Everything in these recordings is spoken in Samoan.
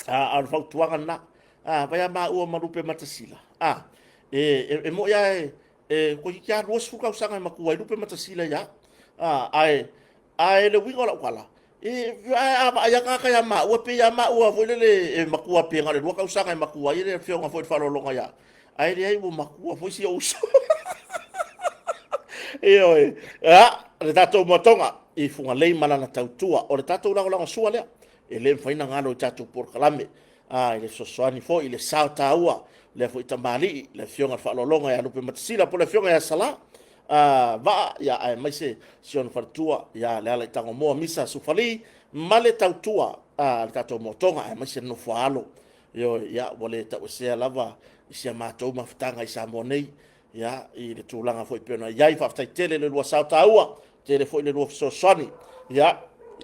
A o le fautuaga lena, a vai a maua ma Lupematasila, a e moni lava e toeitiiti lava 20 tausaga e matua ai Lupematasila ia au. A ae le uiga o lau tala, ae a vaai lava tagata ia maua, e pei lava maua foi lele e matua pe na o le 2 tausaga e matua ai le afioga foi i le faaaloaloga ia au, ae leai ua matua foi si ou uso. Ioe. Ia, le tatou moatoga i Fugalei ma lana tautua. O le tatou lagolagosua lea, e le mafai ona galo i tatou polokalame, i le fesoasoani foi i le sao taua lea foi tamalii, le afioga i le faaaloaloga ia Lupematasila po o le afioga ia Sala Vaa, ia, aemaise si ona faletua ia Lealaitangomoa Misa Sufali ma le tautua a le tatou moatoga, aemaise le nofoaalo. Ioe, ia, ua le tauesea lava i si a matou mafutaga i Samoa nei, ia, i le tulaga foi pei ona i ai. Faafetai tele le lua sao taua, tele foi le lua fesoasoani, ia,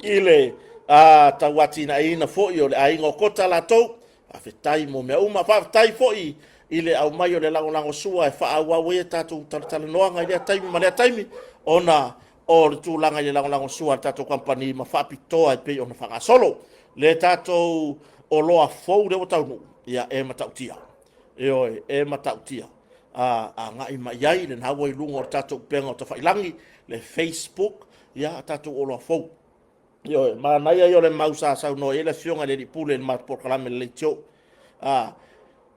i le tauatinaeina foi o le aiga o Kota latou. Faafetai mo mea uma. Faafetai foi i le aumai o le lagolagosua e faaauau ai a tatou talatalanoaga i lea taimi ma lea taimi, ona o le tulaga i le lagolagosua a le tatou kamupani ma faapitoa e pei ona faagasolo le tatou oloa fou lea ua taunuu. Ia, e matautia, ioe, e matautia agai mai ai lena ua i luga o le tatou upega o tafailagi, le Facebook, ia, a tatou oloa fou. Ioe, manaia ia o le mau sa saunoa i ai le afioga i le alii pule i le matou polokalame le leitio.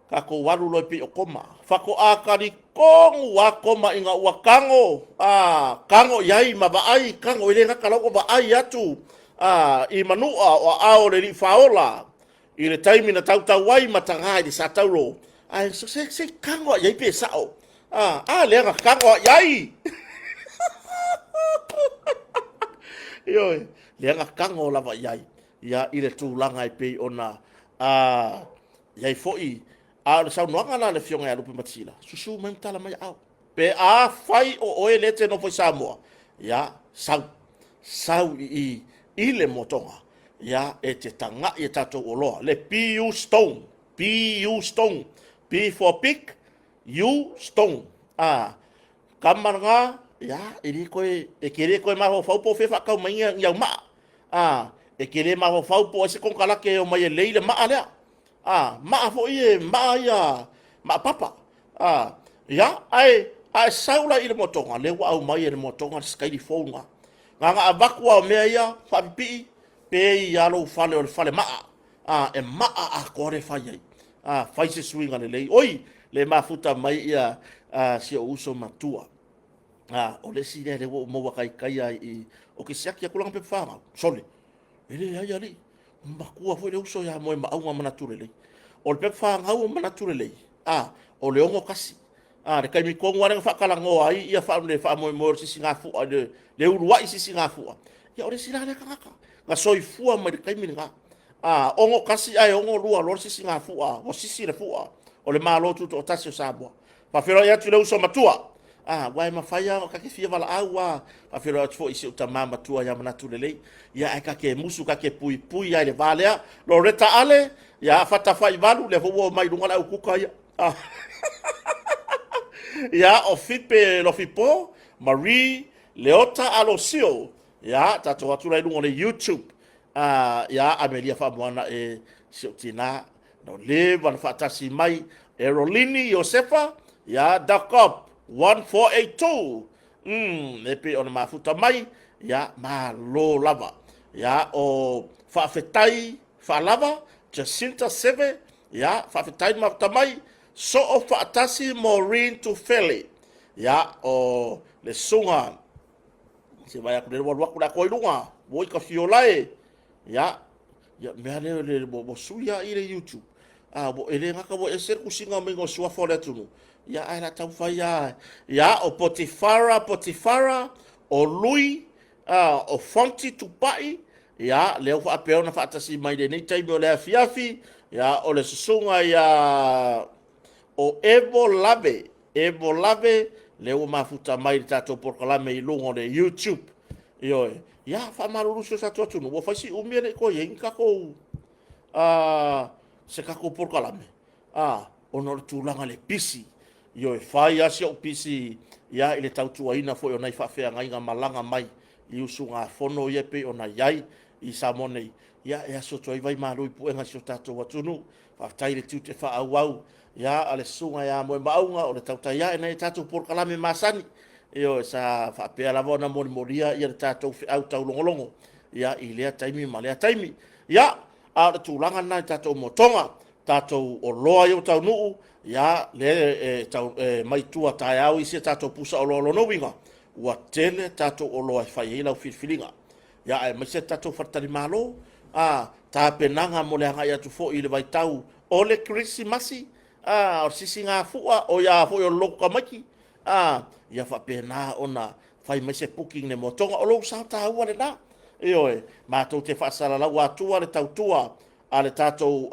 Tatou alu loa e pei o koma. Faatoa talitonu lava koma ina ua tago, tago i ai ma vaai, tago, e le gata la ua vaai atu i manua o aao o le alii faaola i le taimi na tautau ai ma taga i le sa taulo, ae se i tago lava i ai pe sao. A lea na tago lava i ai. Ioe, lea na tago lava i ai, ia, i le tulaga e pei ona i ai foi. A o le saunoaga la a le afioga ia Lupematasila, susu mai ma tala mai aao. Pe afai o oe lea e te nofo i Samoa, ia, sau, sau i i i le motoga, ia, e te tagai i tatou oloa, le PU Stone, PU Stone, P for Pig, U Stone. Kama lena, ia, e le toe, e te le toe mafaufau po o fea e faatau mai ni au maa. E te le mafaufau po o ai se konekarate e omai e lei le maa lea. Maa foi e maa ia maa papa. Ia, ae a e sau la i le motoga, lea ua aumai e le motoga le sikaili fou lena. Na ona avatu lava o mea ia, faapipii, pei lava lou fale o le falemaa. E maa atoa le fai ai. Fai se suiga lelei. Oi, le mafuta mai ia si ou uso matua. O le isi lea lea ua ou maua taitai lava i, ou te siaki atu lana pepa fanau, sole, e leai alii, matua foi le uso ia Moemaauga Manatu Lelei. O le pepa fanau o Manatu Lelei, o le 61. Le taimi tonu lava lea na faatalanoa ai ia le faamoemoe o le sisigafua, le uluai sisigafua, ia o le isi la lea tagata na soifua mai le taimi lena. 61 ae 62 loa le sisigafua, ua sisi le fua o le Malo Tutoatasi o Samoa. Faafeiloai atu i le uso matua, aua e mafai lava ona ta te fia valaau lava. Faafeiloai atu foi i si ou tama matua ia Manatu Lelei, ia ae ta te musu, ta te puipui lava i le va lea. Loreta Ale, ia Fata Faivalu, lea foi ua omai i luga le au kuka ia. Ia, o Fipe Lofipo, Marie Leota Alosio, ia, tatou atu la i luga o le YouTube. Ia, Amelia Faamoana e si ou tina, no leva na faatasi mai, Erolini Iosefa, ia, Dacob 1482, e pei ona mafuta mai, ia, malo lava. Ia, o Faafetai Faalava, Jacinta Seve, ia, faafetai le mafuta mai, Soo Faatasi Maureen Tufele, ia, o le susuga, se vaai atu lea ua alu atu le atoa i luga, ua i Tafiolae, ia, ia mea lea le ua sui lava i le YouTube. E le gata ua ese le tusiga mai o suafa o le atunuu, ia ae la taumafai lava. Ia, o Potifara, Potifara, o Lui, o Fonti Tupai, ia, lea ua faapea ona faatasi mai lenei taimi o le afiafi, ia, o le susuga ia o Evo Lave, Evo Lave, lea ua mafuta mai i le tatou polokalame i luga o le YouTube. Ioe, ia, faamalulu si o tatou atunuu, ua fai si umi e le i toe i ai ni tatou, se tatou polokalame, ona o le tulaga i le pisi. Ioe, fai lava si ou pisi ia i le tautuaina foi o nai faafeagaiga malaga mai i usugafono ia e pei ona i ai. i Samoa nei, ia, e aso atu ai vaimalu i puega i si o tatou atunuu. Faafetai i le tiute faaauau, ia, a le Susuga ia Moemauga o le tautai ae nai a tatou polokalame masani. Ioe, sa faapea lava ona molimolia ia le tatou feau taulogologo, ia, i lea taimi ma lea taimi. Ia, a o le tulaga lena i tatou motoga, tatou oloa ia ua taunuu, ia, lea e, tau, e mai tua taeao isi a tatou pusa oloa. Lona uiga, ua tele tatou oloa e fai ai lau filifiliga. Ia, aemaise le tatou faletalimalo, a, tapenaga mo le agai atu foi i le vaitau o le Kerisimasi, a, o le sisigafua, o ia foi o le lotu tamaiti, a, ia faapena ona fai mai se booking i le motoga. O lou sao taua lena. Ioe, matou te faasalalaua atua le tautua a le tatou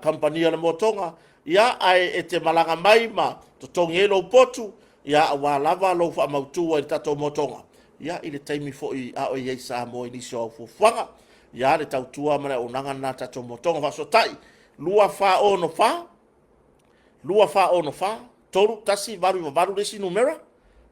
kamupani o le motoga, ia, ae e te malaga mai ma totogi ai lou potu, ia, aua lava lou faamautu ai i le tatou motoga, ia, i le taimi foi a o i ai i Samoa i nisi o au fuafuaga. Ia, le tautua ma le auaunaga lena a le tatou motoga. Faafesootai 2464 2464 3188 le isi numera,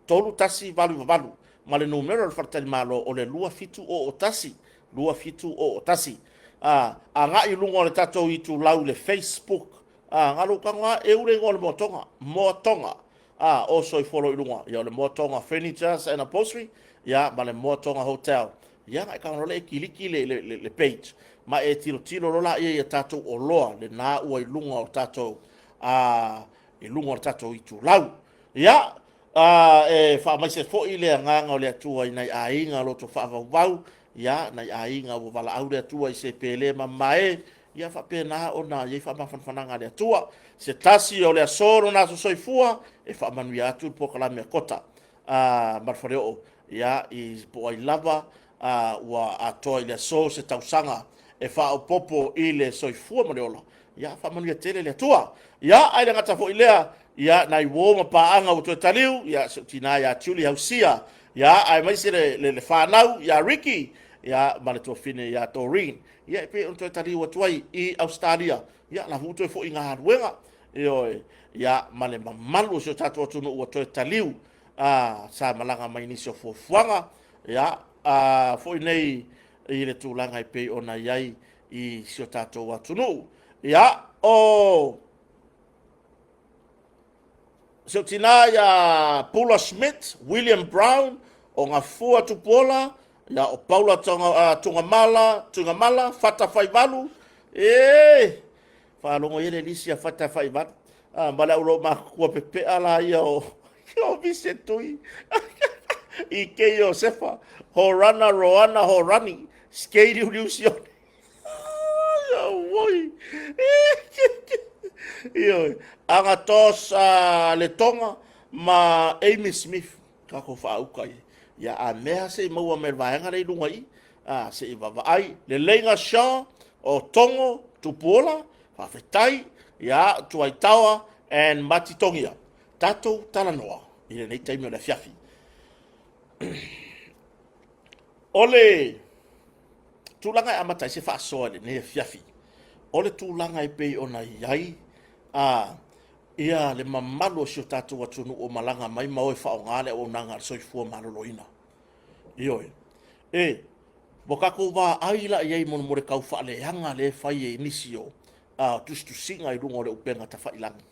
3188, ma le numera o le faletalimalo o le 2701, 2701. A, agai i luga o le tatou itulau i le Facebook, a, galo utago lava, e ule igoa o le Moatoga, Moatoga, a, o soifua loa i luga, ia o le Moatoga Furnitures and Upholstery, ia, ma le Moatoga Hotel. Ia, na e tago loa lea e kiliki le, le, le, le page, ma e tilotilo loa laia i a tatou oloa, lena ua i luga o tatou, a, i luga o le tatou itulau. Ia, a, e faamaise foi le agaga o le Atua i nai aiga loto faavauvau, ia, nai aiga ua valaau le Atua i se pele ma mamae, ia faapena ona i ai faamafanafanaga a le Atua. Se tasi o le aso lona aso soifua, e faamanuia atu le polokalame a Kota a, ma le Faleoo, ia, i po o ai lava a, ua atoa i le aso se tausaga e faaopoopo i le soifua ma le ola, ia faamanuia tele le Atua. Ia, ae le gata foi lea, ia, nai uo ma paaga ua toe taliu, ia, si ou tina ia Julie Hausia, ia, aemaise le, le, le fanau ia Ricky, ia, ma le tuafine ia Doreen, ia, e pei ona toe taliu atu ai i Ausetalia, ia, la foi ua toe foi i galuega, ioe, ia, ma le mamalu o si o tatou atunuu ua toe taliu, a, sa malaga mai nisi o fuafuaga, ia, a, foi nei i le tulaga e pei ona i ai i si o tatou atunuu. Ia, o si ou tina ia Pula Smith, William Brown, o Gafua Tupuola, ia o Paula Tugamala, Tugamala, Fata Faivalu, e faalogo ia le lisi a Fata Faivalu, ah, ma le au loomatutua pepea la ia o, o Vise Tui, i ke Iosefa, Horana Roana Horani, Skei Liuliu Sione. Auoi. Ioe. Agatos uh, Letonga ma Amy Smith tatou faauka i. Ia a mea se i maua mai le vaega lea i luga i, a se i vaavaai. Leleiga Shaw o Togo, Tupuola, faafetai, ia Tuaitaoa and Matitongia. Tatou talanoa i lenei taimi o le afiafi. O le tulaga e amata ai se faasoa i lenei afiafi, o le tulaga e pei ona i ai a ia le mamalu o si o tatou atunuu o malaga mai ma o e faaaoga le auaunaga a le soifua maloloina. Ioe. E, ua tatou vaai la i ai mo le tau faaleaga lea e fai e nisi o a, tusitusiga i luga o le upega tafailagi.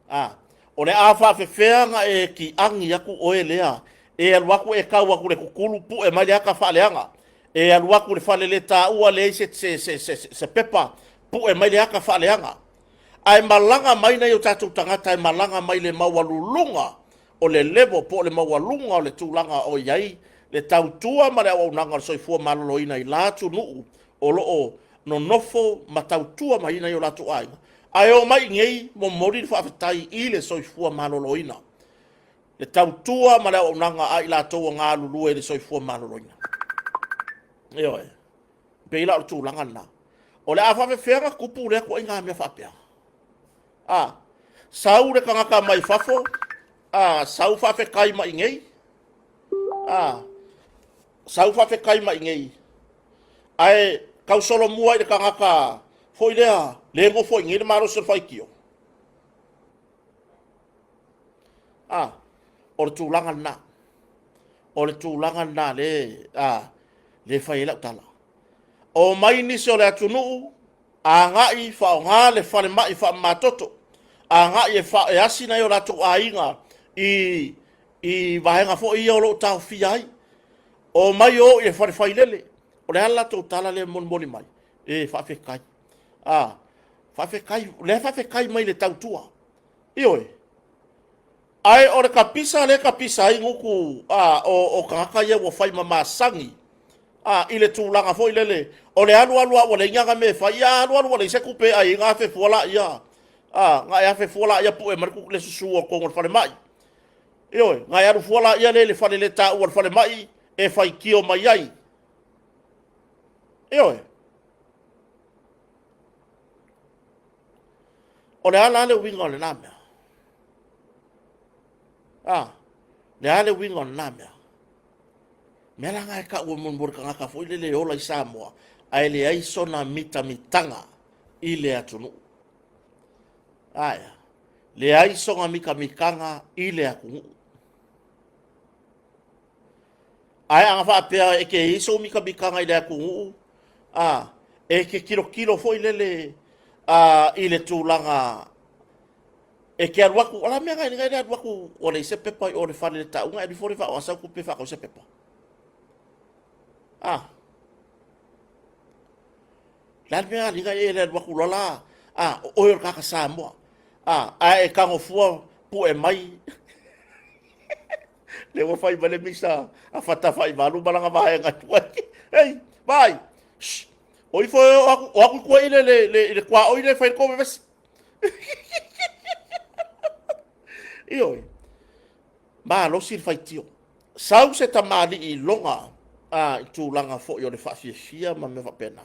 A, o le a faafefea ona e kiagi atu oe lea, e alu atu e tau atu i le tutulu, pue mai le ata faaleaga. E alu atu i le fale le taua, leai se, se, se, se, se pepa, pue mai le ata faaleaga. Ae malaga mai nai o tatou tagata e malaga mai le maualuluga o le level po o le maualuga o le tulaga o i ai le tautua ma le auaunaga o le soifua maloloina i la atunuu o lo o nonofo ma tautua mai nai o latou aiga, ae omai i inei momoli le faafetai i le soifua maloloina, le tautua ma le auaunaga a i latou o galulue i le soifua maloloina. Ioe, pei la o le tulaga lena. O le a faafefea ona tupu lea ituaiga mea faapea? A, sau le tagata mai fafo, a, sau faafetai mai inei, a, sau faafetai mai inei, ae tau solomua i le tagata foi lea le nofo i inei le malosi o le faitio. A, o le tulaga lena. O le tulaga lena le, a, le fai ai lau tala. Omai nisi o le atunuu, agai faaaoga le falemai faamamatoto, agai e, fa, e asi nai o latou aiga i, i vaega foi ia o lo o taofia ai. Omai o i le fale failele. O le a le latou tala lea e molimoli mai? E faafetai. A, faafetai, o lea e faafetai mai i le tautua. Ioe. Ae o le kapisa lea e kapisa ai gutu a, o, o tagata ia ua fai ma masani a, i le tulaga foi lele o le alu alu a ua leai ni ana mea e fai, ia alu alu ua leai se tupe e ai ai, na afe fua laia, a, na e afe fua laia pue mai le susu o totonu o le falemai. Ioe, na e alu fua laia lea i le faleletaua o le falemai e faitio mai ai. Ioe. O le a la le uiga o lena mea? A, le a le uiga o lena mea? Mea la na e tau e mo le tagata foi lele e ola i Samoa, ae leai sona mitamitaga i le atunuu. Ae, leai sona mitamitaga i le atunuu. Ae ana faapea e te i ai sou mitamitaga i le atunuu, a, e te tilotilo foi lele a, i le tulaga e te alu atu, o la mea na e le alu atu ua leai se pepa i o le fale le tauga, e alu ifo le faaoa sau tupe faatau se pepa. A, le a le mea aliga e le alu atu loa la, a, o oe o le tagata Samoa, a, ae e tago fua pue mai. Lea ua fai mai le misa a Fatafa'ivalu ma lana vaega tuai. Hei, vaai! Shh! O ifo e o atu, o atu i tua i le, le, le, i le tuaoi lea e fai le tou vevesi. Ioe. Malosi le faitio. Sau se tamalii i loga a, i tulaga foi o le faafiafia ma mea faapena.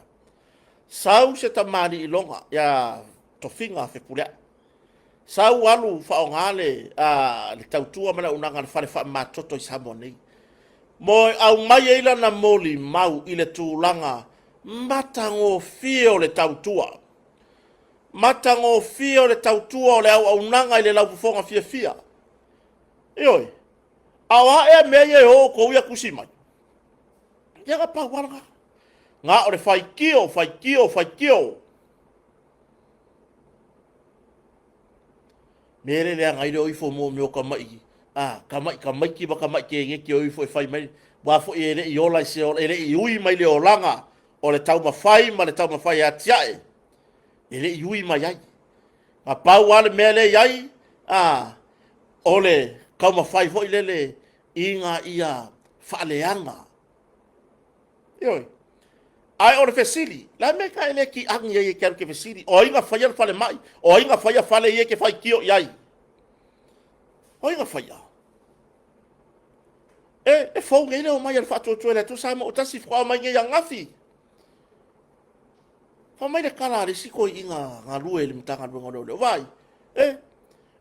Sau se tamalii i loga ia Tofiga Fepuleai. Sau alu faaaoga le, a, le tautua ma le auaunaga a le fale faamamatoto i Samoa nei. Mo e aumai ai lana molimau i le tulaga matagofie o le tautua. Matagofie o le tautua o le auaunaga i le laufofoga fiafia. Ioe, a o a ea mea ia e o outou ia tusi mai? Ia na pau lava lena. Na o le faitio, faitio, faitio. Mea le leaga ai le o ifo mo mea o tama'i, a, tama'i tamaiti ma tama'i tegeneti o ifo e fai mai, aua foi e le i ola i se ola, e le i ui mai le olaga o le taumafai ma le taumafai e atia'e, e le i ui mai ai. Na pau lava le mea lea i ai, a, o le taumafai foi lele ina ia faaleaga. Ioe. Ae o le fesili, le a mea ka e le kiagi ai e ke alu ke fesili? O ai na faia le falemai? O ai na faia fale ia e ke faitio i ai? O ai na faia? E, e fou nei le omai a le faatuatua i le Atua Samoa ua tasi faatoa omai nei ananafi. Fai mai le tala a le isi toeaina galue i le Matagaluega o Leoleo, vaai, e,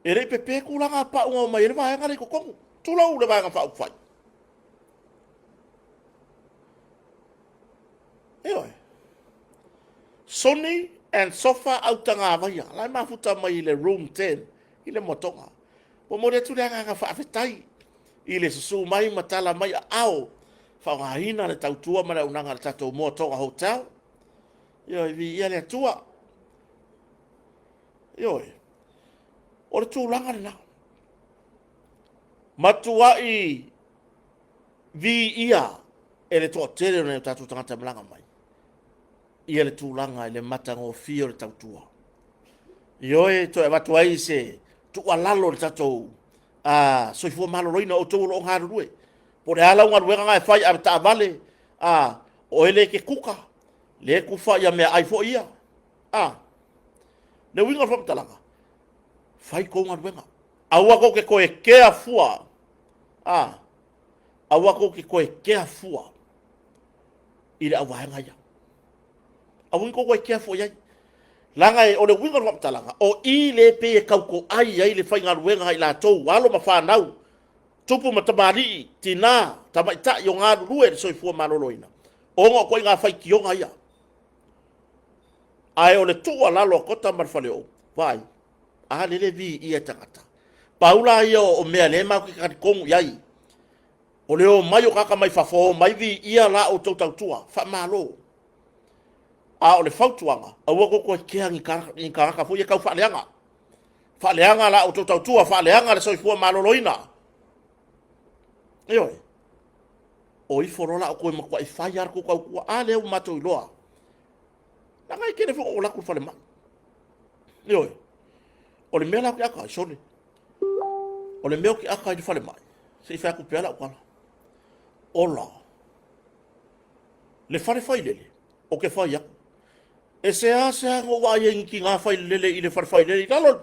e le i pepe tulaga a pau na omai ai le vaega lea i totonu. Tulou le Vaega Faaupufai. Ioe. Soni and Sofa Autagavaia, la e mafuta mai i le room 10 i le Motoga. Momoli atu le agaga faafetai i le susu mai ma tala mai aao, faaaogaina le tautua ma le auaunaga a le tatou Moatoga Hotel. Ioe, viia le Atua. Ioe. O le tulaga lena. Matuai viia e le toatele o nai o tatou tagata e malaga mai ia le tulaga i le matagofie o le tautua. Ioe, toe avatu ai se tuualalo i le tatou soifua maloloina o outou o lo o galulue. Po o le a lau galuega na e fai, avetaavale, o oe lea e te kuka, lea e kufa ia meaai foi ia. Le uiga o le faamatalaga, fai tou galuega. Aua tou te toe kea fua. Aua tou te toe kea fua i le auvaega ia. Aua ne i tou toe kea fua i ai. Leaga o le uiga o le faamatalaga, o i lea e pei e tautoai ai le faigaluega a i latou, alo ma fanau, tupu ma tamalii, tina, tamaitai o galulue i le soifua maloloina, ona o ituaiga faitioga ia. Ae o le tuualalo a Kota ma le Faleoo, vaai, a lele e viia e tagata. Pau la ia o mea lea matou te talitonu i ai, o le omai o tagata mai fafo, omai viia la outou tautua, faamalo. A o le fautuaga, aua tou toe kea ni tagata foi ia tau faaleaga. Faaleaga la outou tautua, faaleaga le soifua maloloina. Ioe. O ifo loa la outou e matuai fai lava la outou tautua. A lea ua matou iloa. Leaga e tele foi ona ou alu atu i le falemai. Ioe. O le mea la ou te ata ai, sole. O le mea ou te ata ai i le falemai, se i fai atu pea lau tala. Ola. Le fale failele, ou te fai atu. E seasea ona ou vaai ai i ni tina failele i le fale failele i lalo.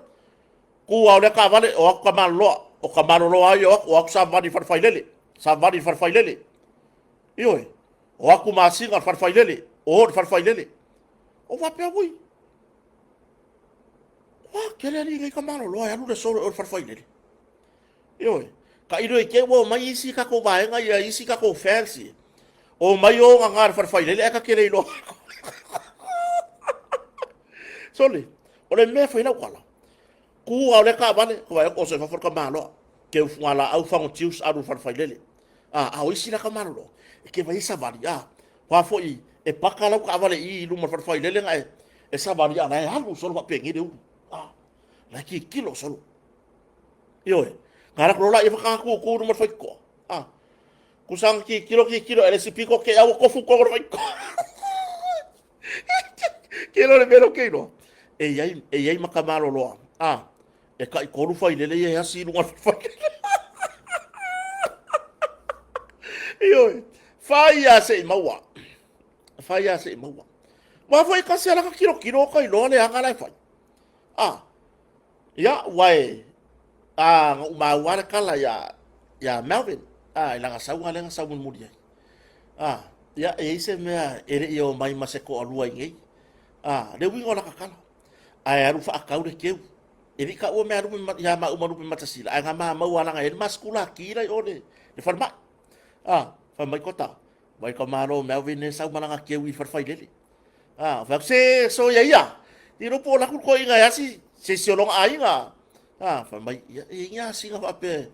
Tu lava o lea taavale, o atu tamaloloa. O tamaloloa ai o atu, o atu savavali i le fale failele. Savavali i le fale failele. Ioe. O atu masina i le fale failele. O i le fale failele. Ou faapea, ui, ua tele alii nei tamaloloa e alu le aso i o i le fale failele. Ioe. Tailo i te i ua omai isi tatou vaega ia, isi tatou fans ia. Omai o gaga i le fale failele ae ta te le iloa. Sole, o le mea e fai lau tala, tu lava o lea taavale, ou vaai atu oso i fafo le tamaloa, teu fugalaau, fago tius, alu i le fale failele. A, a o isi la tamaloloa, e te vaai e savali, a, aua foi e paka lau taavale i i luma o le fale failele na e savali, a o la e alu solo faapenei le ulu. A, la e tilotilo solo. Ioe. Na alu atu loa laia faatoa tutu i luma o le faitotoa. A. Tusa na tilotilo tilotilo ea le isi pito te i a ua tofu i totonu o le faitotoa. Tele o le mea lea ou te iloa, e i ai, e i ai ma tamaloloa, a, e taitolu failele ia e asi i luga o le failele. Ioe, fai lava se i maua. Fai lava se i maua. Aua foi e tasi lava lana tilotilo o ta iloa le aga la e fai. A, Ia, ua e, a, na ou maua le tala ia, ia Melvin, a, i lana sauga lea na sau mulimuli ai. A, ia, e i ai se mea e le i omai ma se toalua i inei. A, le uiga o lana tala, ae alu faatau le keu. E le i taua mea a Lupe, ia maua ma Lupematasila, ae na ma maua leaga e i ai le ma sikulaki la i o le, le falemai. A, fai mai Kota, vai ka malo Melvin e sau ma lana keu i le fale failele. Ah, fai atu, se soia ia. Ni lo po o laku toeaiina e asi se isi o lona aiga. Ah, fai mai, ia, e i ai ni asiga faapea,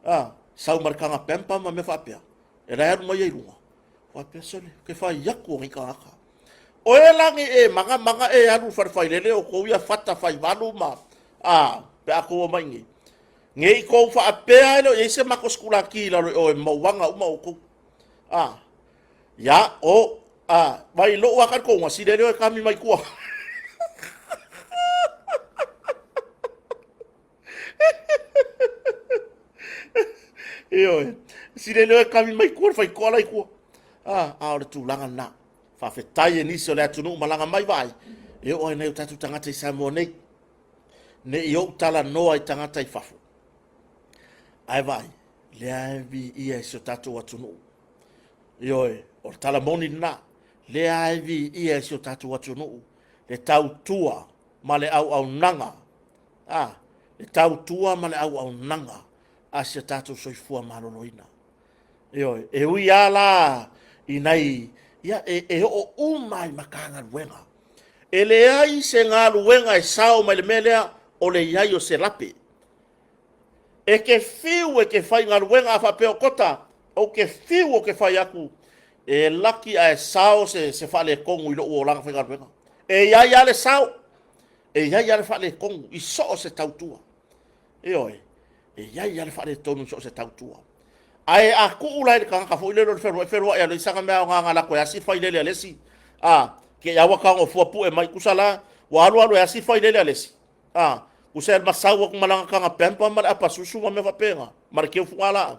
ah, sau ma le taga pamper ma mea faapea. E la e alu mai ai i luga. Faapea, sole, ou te fai atu o nei tagata. O e la nei e maga maga e alu i le fale failele o tou ia fata fai valu ma, ah, pe a tou omai nei. Ne i tou faapea e le o i ai se matou sikulaki i lalo i o e mauaga uma outou. Ah, Ia, o, a, mai lou a talitonuga, sili lea e kami mai tua. Ioe, sili lea e kami mai tua, le faitoa la i tua. A, a o le tulaga lena. Faafetai e nisi o le atunuu malaga mai vaai, e oo ai nei o tatou tagata i Samoa nei. Ne i ou talanoa i tagata i fafo. Ae vaai, lea e viia i si o tatou atunuu. Ioe, o le tala moni lena, lea e viia e si o tatou atunuu le tautua ma le auaunaga, a, le tautua ma le auaunaga a si a tatou soifua maloloina. Ioe, e ui lava la i nai, ia, e, e oo uma i Matagaluega. E leai se galuega e sao mai le mea lea o le i ai o se lape. E te fiu e te faigaluega a faapea o Kota, ou te fiu ou te fai atu, e laki ae sao se, se faaletonu i lou olaga faigaluega. E i ai lava le sao, e i ai lava le faaletonu i so o se tautua. Ioe, e i ai lava le faaletonu i so o se tautua. Ae a tuu la i le tagata foi lele o le feloai, feloai a le isaga mea aoga na lako e asi le failele a le isi, a, ke i aua tago fua pue mai, tusa la, ua alu alu e asi le failele a le isi, A, usa e masau atu ma lana taga pamper ma le apa susu ma mea faapena, ma le keu fugalaau.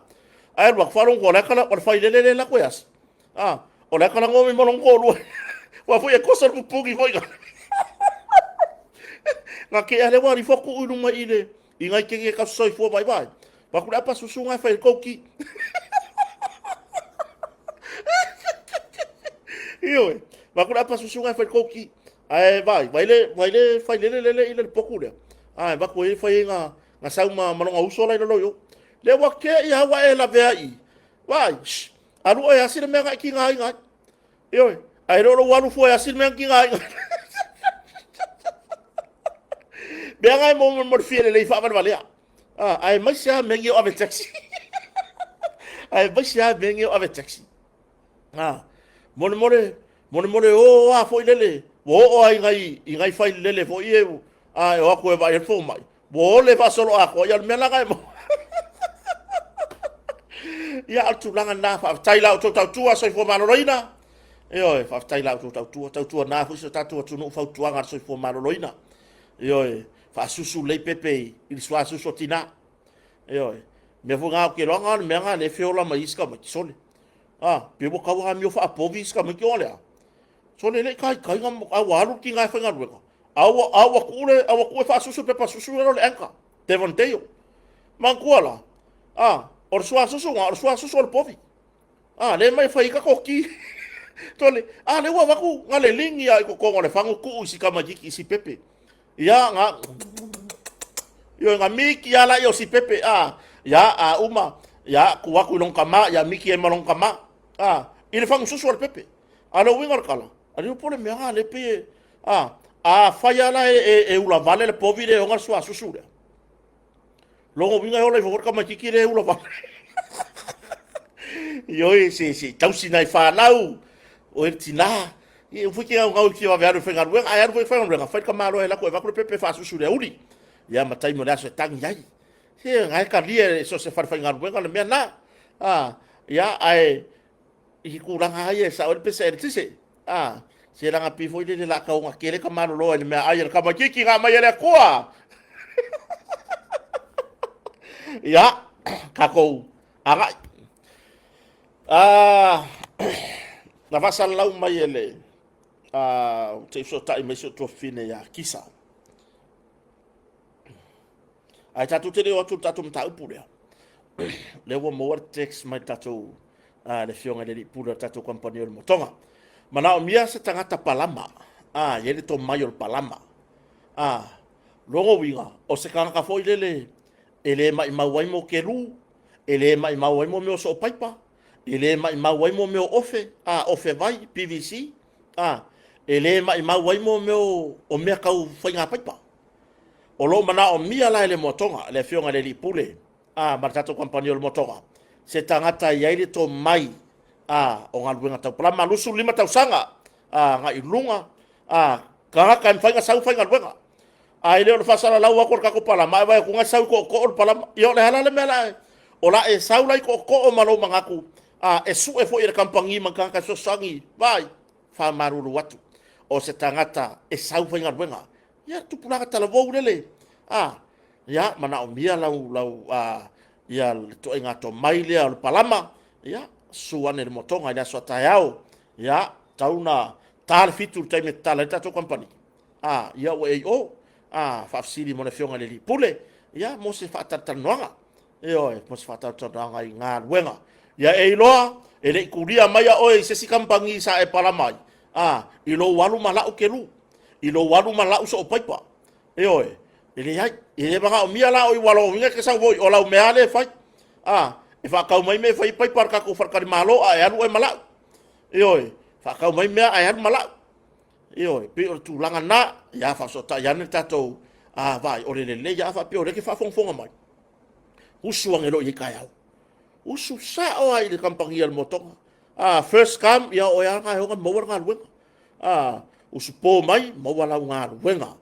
Ae alu atu faalogo o le o le failele lea lako e asi. A, o le aka lagoa mai ma lona toalua. Ua foi e kosa le pupuni foi. Nga ke ale ua rifo ku i luma i le i ngai kenge ka soifua vai vai. Pa ku le apa susu ngai fai kouki. Ioe, pa ku le apa susu ngai fai kouki. Ae vaai, vai le, vai le failele lele i le poku lea. Ae vaku ai fai nga, nga sau ma, ma longa uso la i lalo i o. Le ua ke i haua e lavea i. Vaai, shh, alu oe asi le mea nga i ki ngā inga ai. Ioe, ae le o lou alu fua e asi le mea ki ngā inga. Mea nga e mo mo le fia lelei faavalevalea. Ah, aemaise lava mea nei o ave taxi. Aemaise lava mea nei o ave taxi. Ah, molemole, molemole o a foi lele. Ua oo lava i nai, i nai failele foi ia a e o atu e vaai ai le fomai, ua ole faasoloatoa, ia o le mea la lena e maua. Ia, a o le tulaga lena, faafetai i la outou tautua soifua maloloina. Ioe, faafetai i la outou tautua, tautuana foi si o tatou atunuu i fautuaga a le soifua maloloina. Ioe, faasusu lelei pepe i le suasusu a tina. Ioe, o le mea foi lena ou te iloa na o le mea lena o lea e feola mai ai isi tamaiti, sole, a, pei ua tatau ona amio faapovi isi tamaiti ona o le a? Sole e le i taitai ona, a ua alu le tina e faigaluega, a ua tuu le, a ua tuu e faasusu le pepa susu lea o le Anchor, Devondale. Manatua la, a, o le suasusu lena, o le suasusu o le povi. A, lea e aumai e fai ai tatou ti. Sole, a lea ua avatu na o le ligi lava i totonu o le fagu tuu i si tamaitiiti i si pepe. Ia, na, ioe, na miki lava lea o si pepe, a, ia, a uma, ia, tuu atu i lona tama, ia miki ai ma lona tama, a, i le fagususu a le pepe. A o le uiga o le tala, a po o le mea lena lea pei e, a, afai lava la e ulavale le povi lea e ona le suasusu lea, lona uiga e ola ifo foi le tamaitiiti lea e ulavale. Ioe, se se tausi nai fanau, o le tina, ia foi te gaugau e fia vave alu e faigaluega, ae alu foi e faigaluega, fai le tamaloa e alu atu e avatu le pepe e faasusu i le aoauli, ia ma taimi o le aso e tagi ai. Se na e talia e so o se falefaigaluega le mea lena. A, ia, ae i tulaga lava ia e sao ai le pese eletise. A, se leaga pei foi lele o le a tau tele ta malolo ai i le meaai a le tamaitiiti na aumai e le Atua. Ia, tatou agai. Na faasalalau mai e le ou te i fesootai mai si ou tuafafine ia Kisa. Ae tatou te le o atu i le tatou mataupu lea. Lea ua maua le text mai le tatou le afioga i le alii pule o le tatou kamupani o le Motoga. Manaomia se tagata palama, a, i ai le tomai o le palama. A, lona uiga, o se tagata foi lele e le maimau ai mo kelu, e le maimau ai mo mea o soopaipa, e le maimau ai mo mea o ofe, a, ofe vai, PVC, a, e le maimau ai mo mea o mea tau faiga paipa. O lo o manaomia la e le Moatoga, le afioga i le Alii Pule, a, ma le tatou kamupani o le Moatoga, se tagata e i ai le tomai, a, o galuega tau palama, 25 tausaga, a, agai i luga, a, tagata e mafai ona sau faigaluega. Ae le o le faasalalau atu o le tatou palama, ae vaai atu na e sau i tootoo le palama. Ia o le a la le mea la, o la e sau la i tootoo ma lou manatu, a, e sue foi e le kamupani ma ni tagata e fesoasoani, vaai, faamalulu atu, o se tagata e sau faigaluega. Ia, tupulaga talavou lele, a, ia, manaomia lau, lau, a, ia le ituaiga tomai lea o le palama, ia, susu ane i le motoga i le aso a taeao, ia, tau na ta le 7 i le taimi e tatala ai le tatou kamupani, a, ia ua e i o, a, faafesili mo le afioga i le alii pule, ia, mo se faatalatalanoaga, ioe, mo se faatalatalanoaga i galuega. Ia e iloa, e le i tulia mai a oe i se isi kamupani sa e palama ai, a, i lou alu ma lau kelu, i lou alu ma lau soopaipa. Ioe, e leai, e le manaomia la o i ualo e te sau foi, o lau mea lea e fai. A, e faatau mai mea e fai paipa a le tatou faletalimalo a e alu oe ma lau. Ioe, faatau mai mea ae alu ma lau. Ioe, pei o le tulaga lena, ia faafesootai ane le tatou a, vaai, o le lelei a faapea o lea e te faafogafoga mai. Usu ane loa i ai taeao. Usu sao lava i le kamupani a le Motoga. A, first come, ia o oe lava lena e ona maua le galuega. A, usu po mai, maua lau galuega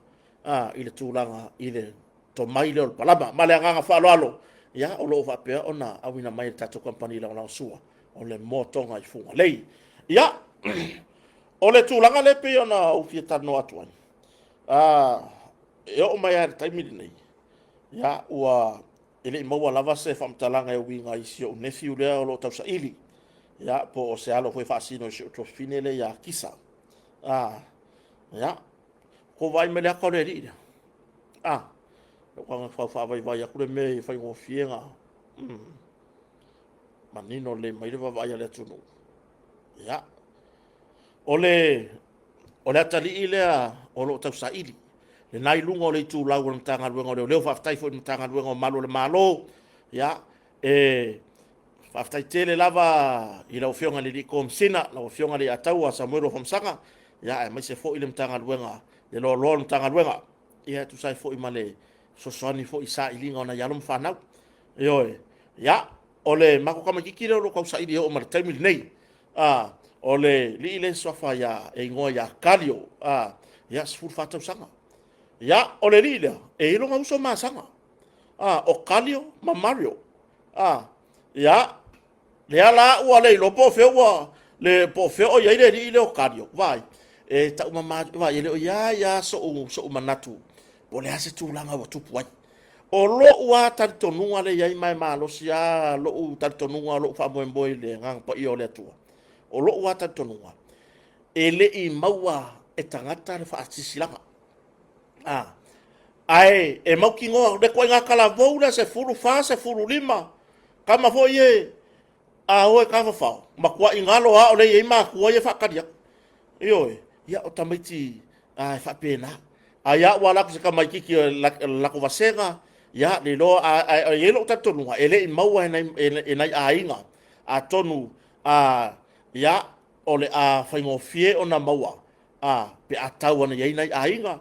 a, i le tulaga i le tomai lea o le palama. Ma le agaga faaaloalo, ia, o lo o faapea ona auina mai e le tatou kamupani lagolagosua o le Motoga i Fugalei. Ia, o le tulaga lea pei ona ou fia talanoa atu ai, a, e oo mai lava i le taimi lenei, ia, ua e le i maua lava se faamatalaga e uiga i si ou nephew lea o lo o tausaili, ia, po o se alo foi e faasino i si ou tuafafine lea ia Kisa. A, ia, ko vaai mai le ata o le alii lea. A, lou tagata fau faavaivai atu le mea e faigofie na manino lelei mai le vaavaai a le atunuu. Ia, o le O le atalii lea o lo o tausaili, lena i luga o le itulau o le Matagaluega o Leoleo. Faafetai foi i le Matagaluega o Malu o le Malo. Ia, e faafetai tele lava i lau Afioga i le Komesina, lau Afioga i le Leiataua Samuelu Afamasaga, ia, aemaise foi le Matagaluega, le loaloa o le Matagaluega, ia, e tusa ai foi ma le fesoasoani foi i sailiga o nai alo ma fanau. Ioe. Ia, o le matou tamaitiiti lea o lo o tausaili e oo mai le taimi lenei. O le lii le suafa ia, e igoa ia Kalio, a, ia, 14 tausaga. Ia, o le lii lea, e i lona uso masaga, a, o Kalio ma Mario. A, ia, lea la ua le iloa po o fea ua, le, po o fea o i ai le alii lea o Kalio, vaai, e taumama, vaai, e le o i ai lava so'u, so'u manatu po o le a se tulaga ua tupu ai. O lo'u lava talitonuga lea e i ai ma e malosi lava lo'u talitonuga o lo'u faamoemoe i le Agaga Paia o le Atua, o lo'u lava talitonuga, e le i maua e tagata le faasilasilaga. A, ae e mautinoa le ituaiga talavou lea 14, 15, tama foi ia a o e tafafao, matuai galo lava o lea e i ai matua ia e faatali atu. Ioe, ia o tamaiti e faapena. Ai au ala atu se tamaititi o le latou vasega, ia le iloa, ae i ai lou talitonuga, e le i maua e nai aiga, atonu ia, o le a faigofie ona maua a, pe a tau ane i ai nai aiga,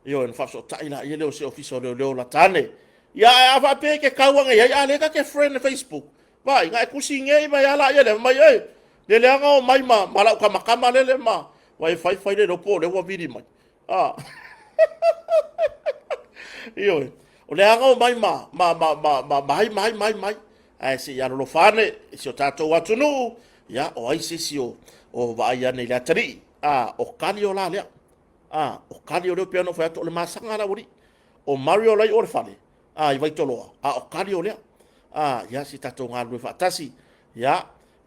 ioe, ona faafesootai laia lea o se ofisa o leoleo lata ane. Ia, ae a faapea e te tau ane i ai, a o lea ta te friend i le Facebook, vaai, na e tusi nei mai lava laia lea, fai mai, oi, le leaga o mai ma lau tamatama lele ma, vai fai fai le iloa po o lea ua vili mai. A. Ioe, o lea na omai ma, ma, ma, ma, ma, ma ai, ma ai, ma ai, ma ai. Ae se i alolofa ane i si o tatou atunuu, ia, o ai se isi o, o vaai ane i le atalii. A, o Kalio la lea. A, o Kalio lea pei ona ou fai atu, o le masaga la ua O Mario la i o le fale, a, i Vaitoloa, a o Kalio lea. A, ia, se i tatou galulue faatasi. Ia,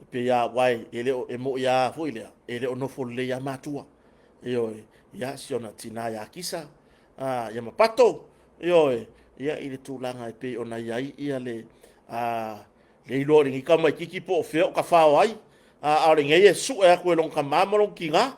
e pei lava, aua e le o, e moni lava foi lea, e le o nofo lelei lava matua. Ioe, ia, si ona tina ia Kisa, a, ia ma Pato, ioe, ia, i le tulaga e pei ona i ai ia le, a, le iloa o lenei tamaititi po o fea o tafao ai, a, a o lenei e sue atu e lona tama ma lona tina,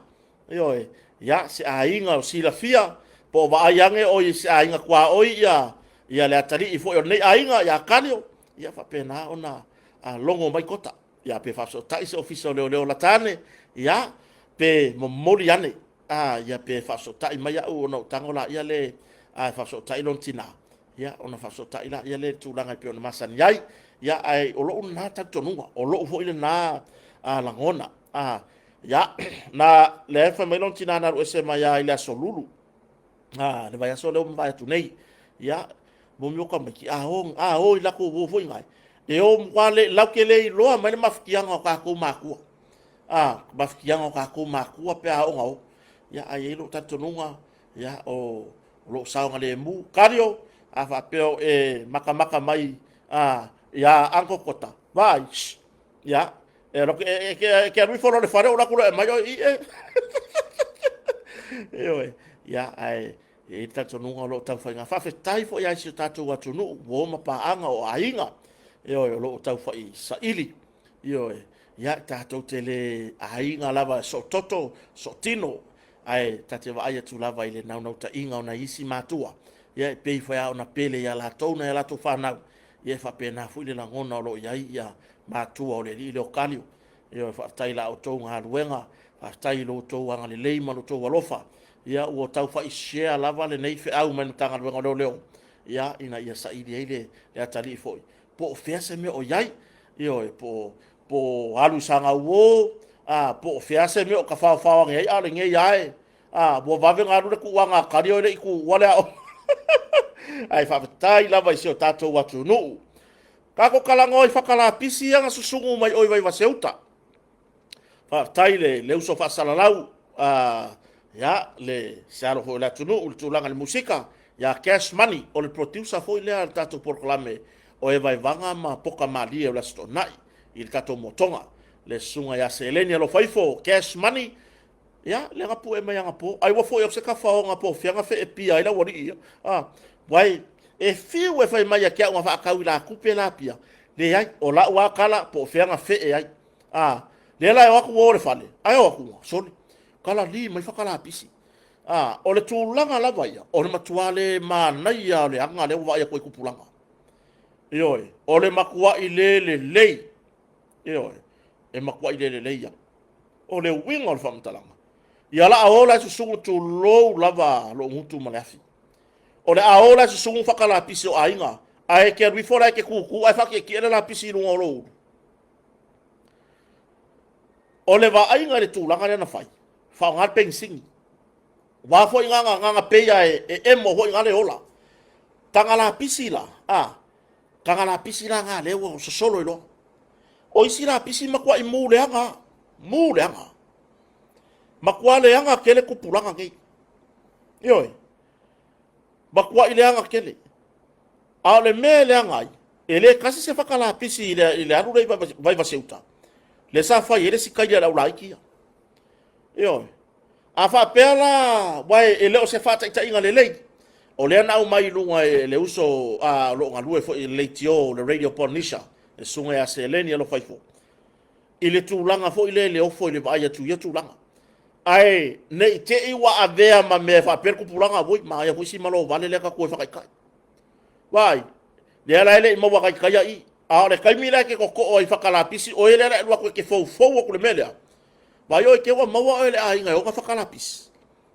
ioe, ia, se aiga o silafia, po o vaai ane oi se aiga tuaoi ia, ia le atalii foi o lenei aiga ia Kalio, ia faapena ona a, logo mai kota. Ia, pe faafesootai se ofisa o leoleo lata ane, ia, pe momoli ane, a, ia, pe faafesootai mai au ona ou tago laia le, a, e faafesootai lona tina, ia, ona faafesootai laia le tulaga e pei ona masani ai. Ia, ae o lou lena talitonuga, o lou foi lena a, lagona. A, ia, na, lea e fai mai lona tina na alu ese mai lava i le aso Lulu, a, le vaiaso lea ua mavae atu nei. Ia, mo mea o tamaiti, a o, a o i latou uo foi nai, e o matua le, latou te le iloa mai le mafatiaga o tatou matua. A, mafatiaga o tatou matua pe a oo ina o. Ia, ae i ai lou talitonuga, ia, o, o lou saogalemu. Kalio, a faapea o e matamata mai, a, ia Uncle Kota, vaai, shh, ia, e, e, e, e ke alu ifo loa le fale, o latou loa e mai oe i e. Ioe, ia, ae, E i ai le talitonuga o lo o taufaiga. Faafetai foi lava i si o tatou atunuu, uo ma paaga, o aiga, ioe, o lo o taufai saili, ioe, ia, tatou te le aiga lava soototo, sootino, ae ta te vaai atu lava i le naunautaiga o nai isi matua, ia, e pei foi lava ona pele ia latou nai a latou fanau, ia, e faapena foi le lagona o lo o i ai ia matua o le alii lea o Kalio. Ioe, faafetai i la outou galuega, faafetai i lo outou agalelei ma lo outou alofa. Ia, ua tau fai share lava lenei feau mai le Matagaluega o Leoleo, ia, ina ia saili ai le, le atalii foi, po o fea se mea o i ai, ioe, po o, po o alu i Sagauo, a, po o fea se mea o tafaofao ane ai, a o lenei lava e, a, ua vave ona alu le tuuaga a Kalio e le i tuua le aoga. Ae faafetai lava i si o tatou atunuu. Tatou talanoa i fatalapisi ia na susunu mai o i Vaivaseuta. Faafetai le, le uso faasalalau, uh, ia, le, se alo foi o le atunuu, le tulaga i le musika, ia Cash Money, o le producer foi lea le tatou polokalame o e Vaivaga ma Poka Malie o le Aso Toonai i le tatou motoga. Le susuga ia Seleni Alofaifo, Cash Money, ia, lea na pue mai anapo. Ai ua foi atu se tafaoga po o fea na feepia ai le aualii ia. Ah, wai, e fiu e fai mai ia te au na faatau i la tupe la pia. Leai, o lau lava tala po o fea na fee ai. A, lea la e o atu ua o le fale, ae o atu ua, sole, kalali mai fakalapisi. A, o le tulaga lava ia, o le matua le manaia o le aga lea ua vaai atu ai tupulaga. Ioe, o le matuai le lelei. Ioe, e matuai le lelei ia. O le uiga o le faamatalaga, ia la a o la e susugu tulou lava lou gutu ma le afi. O le a o la e susugu fakalapisi o aiga, ae e te alu ifo la e te kūkū ae faatietie le lapisi i luga o lou ulu. O le vaaiga i le tulaga lea na fai, faaaoga le penisini. Aua foi na na pei a e emo foi na le ola. Taga lapisi la, a, taga lapisi la na lea ua sosolo i loa. O isi lapisi matuai mu leaga, mu leaga. Matua leaga tele tupulaga nei. Ioe. Matuai leaga tele. A o le mea e leaga ai, e le tasi se fata lapisi i le alu lea i Vaivase-uta, lea sa fai ai le sitaili a le aulaiti ia. Ioe. A faapea la, aua e le o se faataitaiga lelei, o lea na aumai i luga e le uso a o lo o galue foi i le leitio, le Radio Polynesia, le susuga ia Seleni Alofaifo, i le tulaga foi lea i le ofo i le vaai atu i ia tulaga. Ae ne i te i ua avea ma mea e faapea le tupulaga, oi, manaia foi si malo vale lea tatou e fataitai. Vaai, lea la e le i maua taitaia i. A o le taimi la e te totoo ai i fata lapisi, o e lea la e alu atu e te foufou atu i le mea lea. Vaai oe te ua maua oe e le aiga e ona fata lapisi.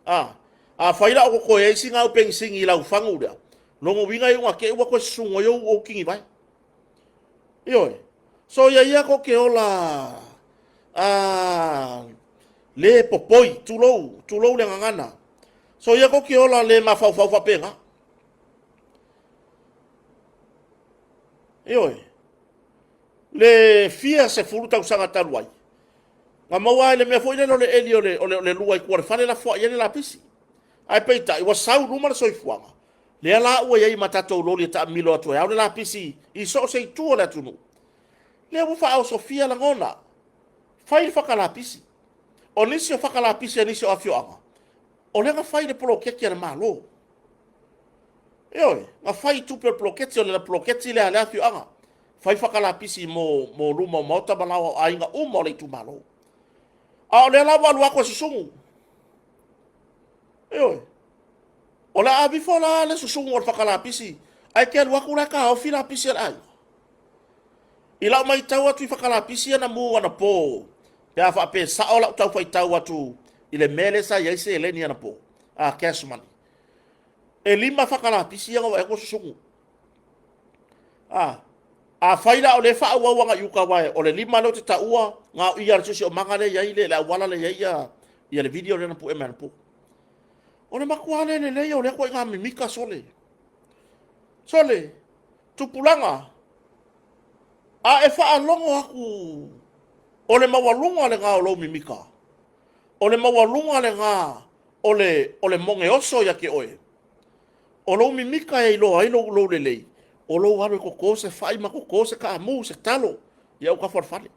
A, afai la o totoe ai sina au penisini i lau fagu lea, lona uiga e iuga te i ua toe susu ai ou tinivae. Ioe. So ia ia ko ke ola a le popoi, tulou, tulou le gagana. So ia ko ke ola le mafaufau faapena. Ioe. Le fia sefulu tausaga talu ai, na maua ai le mea foi lele o le eli o le, o le, o le lua i tua o le fale lafoai ai le lapisi. Ae peitai, ua sau luma le soifuaga, lea la ua i ai ma tatou loli e taamilo atu e ao le lapisi i so o se itu o le atunuu. Lea ua faaosofia lagona, fai le fata lapisi. O nisi o fata lapisi a nisi o afioaga, o lea na fai le poloketi a le Malo. Ioe, na fai i tupe o le poloketi, o le poloketi lea a lea afioaga. Fai fata lapisi mo, mo luma o maota ma laoa o aiga uma o le itumalo. A o lea la ua alu atu e susugu. Ioe. O le a avifo la le susugu o le fata lapisi, ae te alu atu la e taofi lapisi a le aiga. I lau matau atu i fata lapisi ia na mu anapo, pe a faapea e sao lau tau faitau atu i le mea lea sa i ai seleni anapo, a cash money. E lima fata lapisi ia na vaai atu o susugu. A, afai la o lea e faaauau agai i uka, aua o le lima lea ou te taua, na o ia le siosiomaga lea e i ai le auala lea e i ai ia, ia le video lea na pue mai anapo. O le matua le lelei o lea ituaiga mimika sole. Sole, tupulaga, a e faalogo atu o le maualuga lena o lou mimika, o le maualuga lena o le, o le mogeoso ia te oe, o lou mimika e iloa ai lou, lou lelei, o lou alu e toto se fai ma toto se kaamu, se talo i autafa o le fale.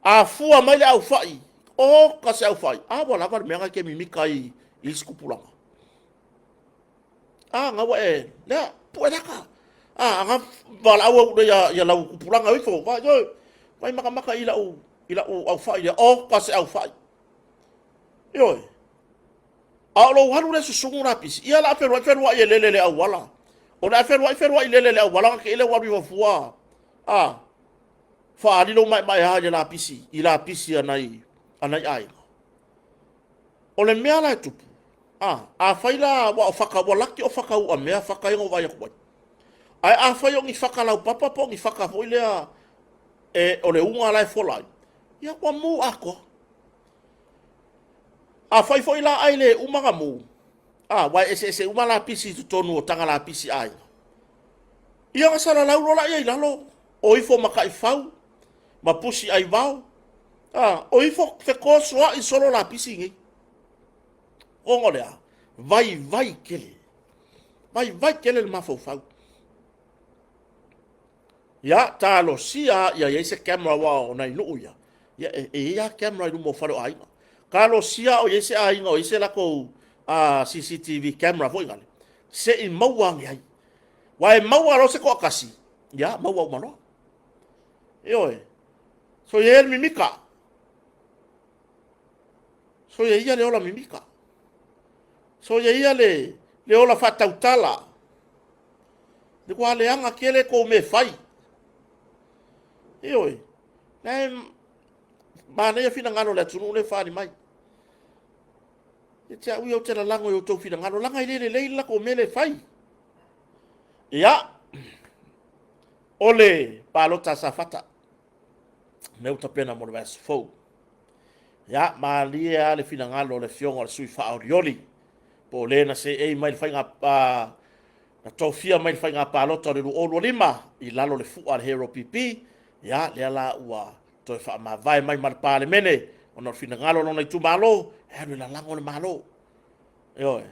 A fua mai le aufai, oka se aufai, a ua lava le mea na e te mimika ai i isi tupulaga. A, na ua e, lea, pue laka. A, aga valaau au ia, ia lau tupulaga ifo, vai, oi, vai makamaka i lau, i lau aufai lea, oka se aufai. Ioe. A o lou alu lea susugu lapisi, ia la feluai feluai e lele le auala. O le a feluai feluai lele le auala, na te ile ua alu ifo fua. A, faaali lou maemaea i le lapisi, i lapisi a nai, a nai aiga. O le mea la e tupu, a, afai la ua o faka, ua laki o faka uamea faka ia na ou vaai atu ai. Ae afai o ni faka laupapa po o ni faka foi lea e, o le uga la e fola ai, ia ua mu atoa. Afai foi la ai le uma na mu, a, aua e eseese uma lapisi i totonu o taga lapisi aiga. Ia ona salalau loa laia i lalo, o ifo ma taifau, ma pusi aivao, a, o ifo fetosoa'i solo lapisi nei. Ona o le a? Vaivai tele. Vaivai tele le mafaufau. Ia, talosia ia i ai se camera aua o nai nuu ia, ia e, e i ai lava camera i luma o fale o aiga. Talosia o i ai se aiga o i ai se latou CCTV camera foi lale, se i maua ane ai. Aua e maua loa se toatasi, ia, maua uma loa. Ioe. So ia le mimika. So ia ia le ola mimika. So ia ia le, le ola faatautala. Le kua leaga tele kou mea fai. Ioe. La e manaia finagalo o le atunuu lea e faaali mai. Ia te au ia ou te lalago i outou finagalo, laga e le lelei le latou mea lea e fai. Ia, o le palota a Safata, mea ua tapena mo le vaiaso fou. Ia, malie lava le finagalo o le Afioga o le sui faaolioli, po o le na seei mai le faiga, na tofia mai le faiga palota o le 2025 i lalo o le fua a le Hero PP, ia, lea la ua toe faamavae mai ma le Palemene, ona o le finagalo o lona itumalo, e alu e lalago le Malo. Ioe.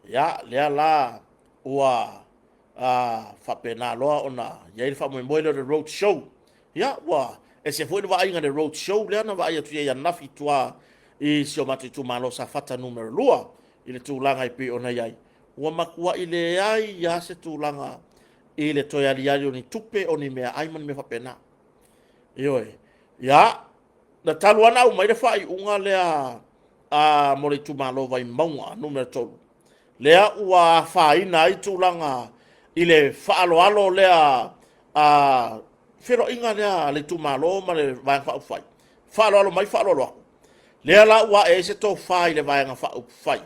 Ia, lea la ua faapena loa ona i ai le faamoemoe lea o le road show. Ia, ua ese foi le vaaiga i le road show lea na vaai atu i ai ananafi i tua i si o matou itumalo o Safata Nu.2 i le tulaga e pei ona i ai. Ua matuai leai lava se tulaga i le toe aliali o ni tupe, o ni meaai ma ni mea faapena. Ioe. Ia, na talu lava ona aumai le faaiuga lea mo le itumalo o Vaimauga Nu.3, lea ua afaina ai tulaga i le faaaloalo lea a feiloaiga lea a le itumalo ma le Vaega Faaupufai, faaaloalo mai faaaloalo atu. Lea la ua ae ai se tofa i le Vaega Faaupufai,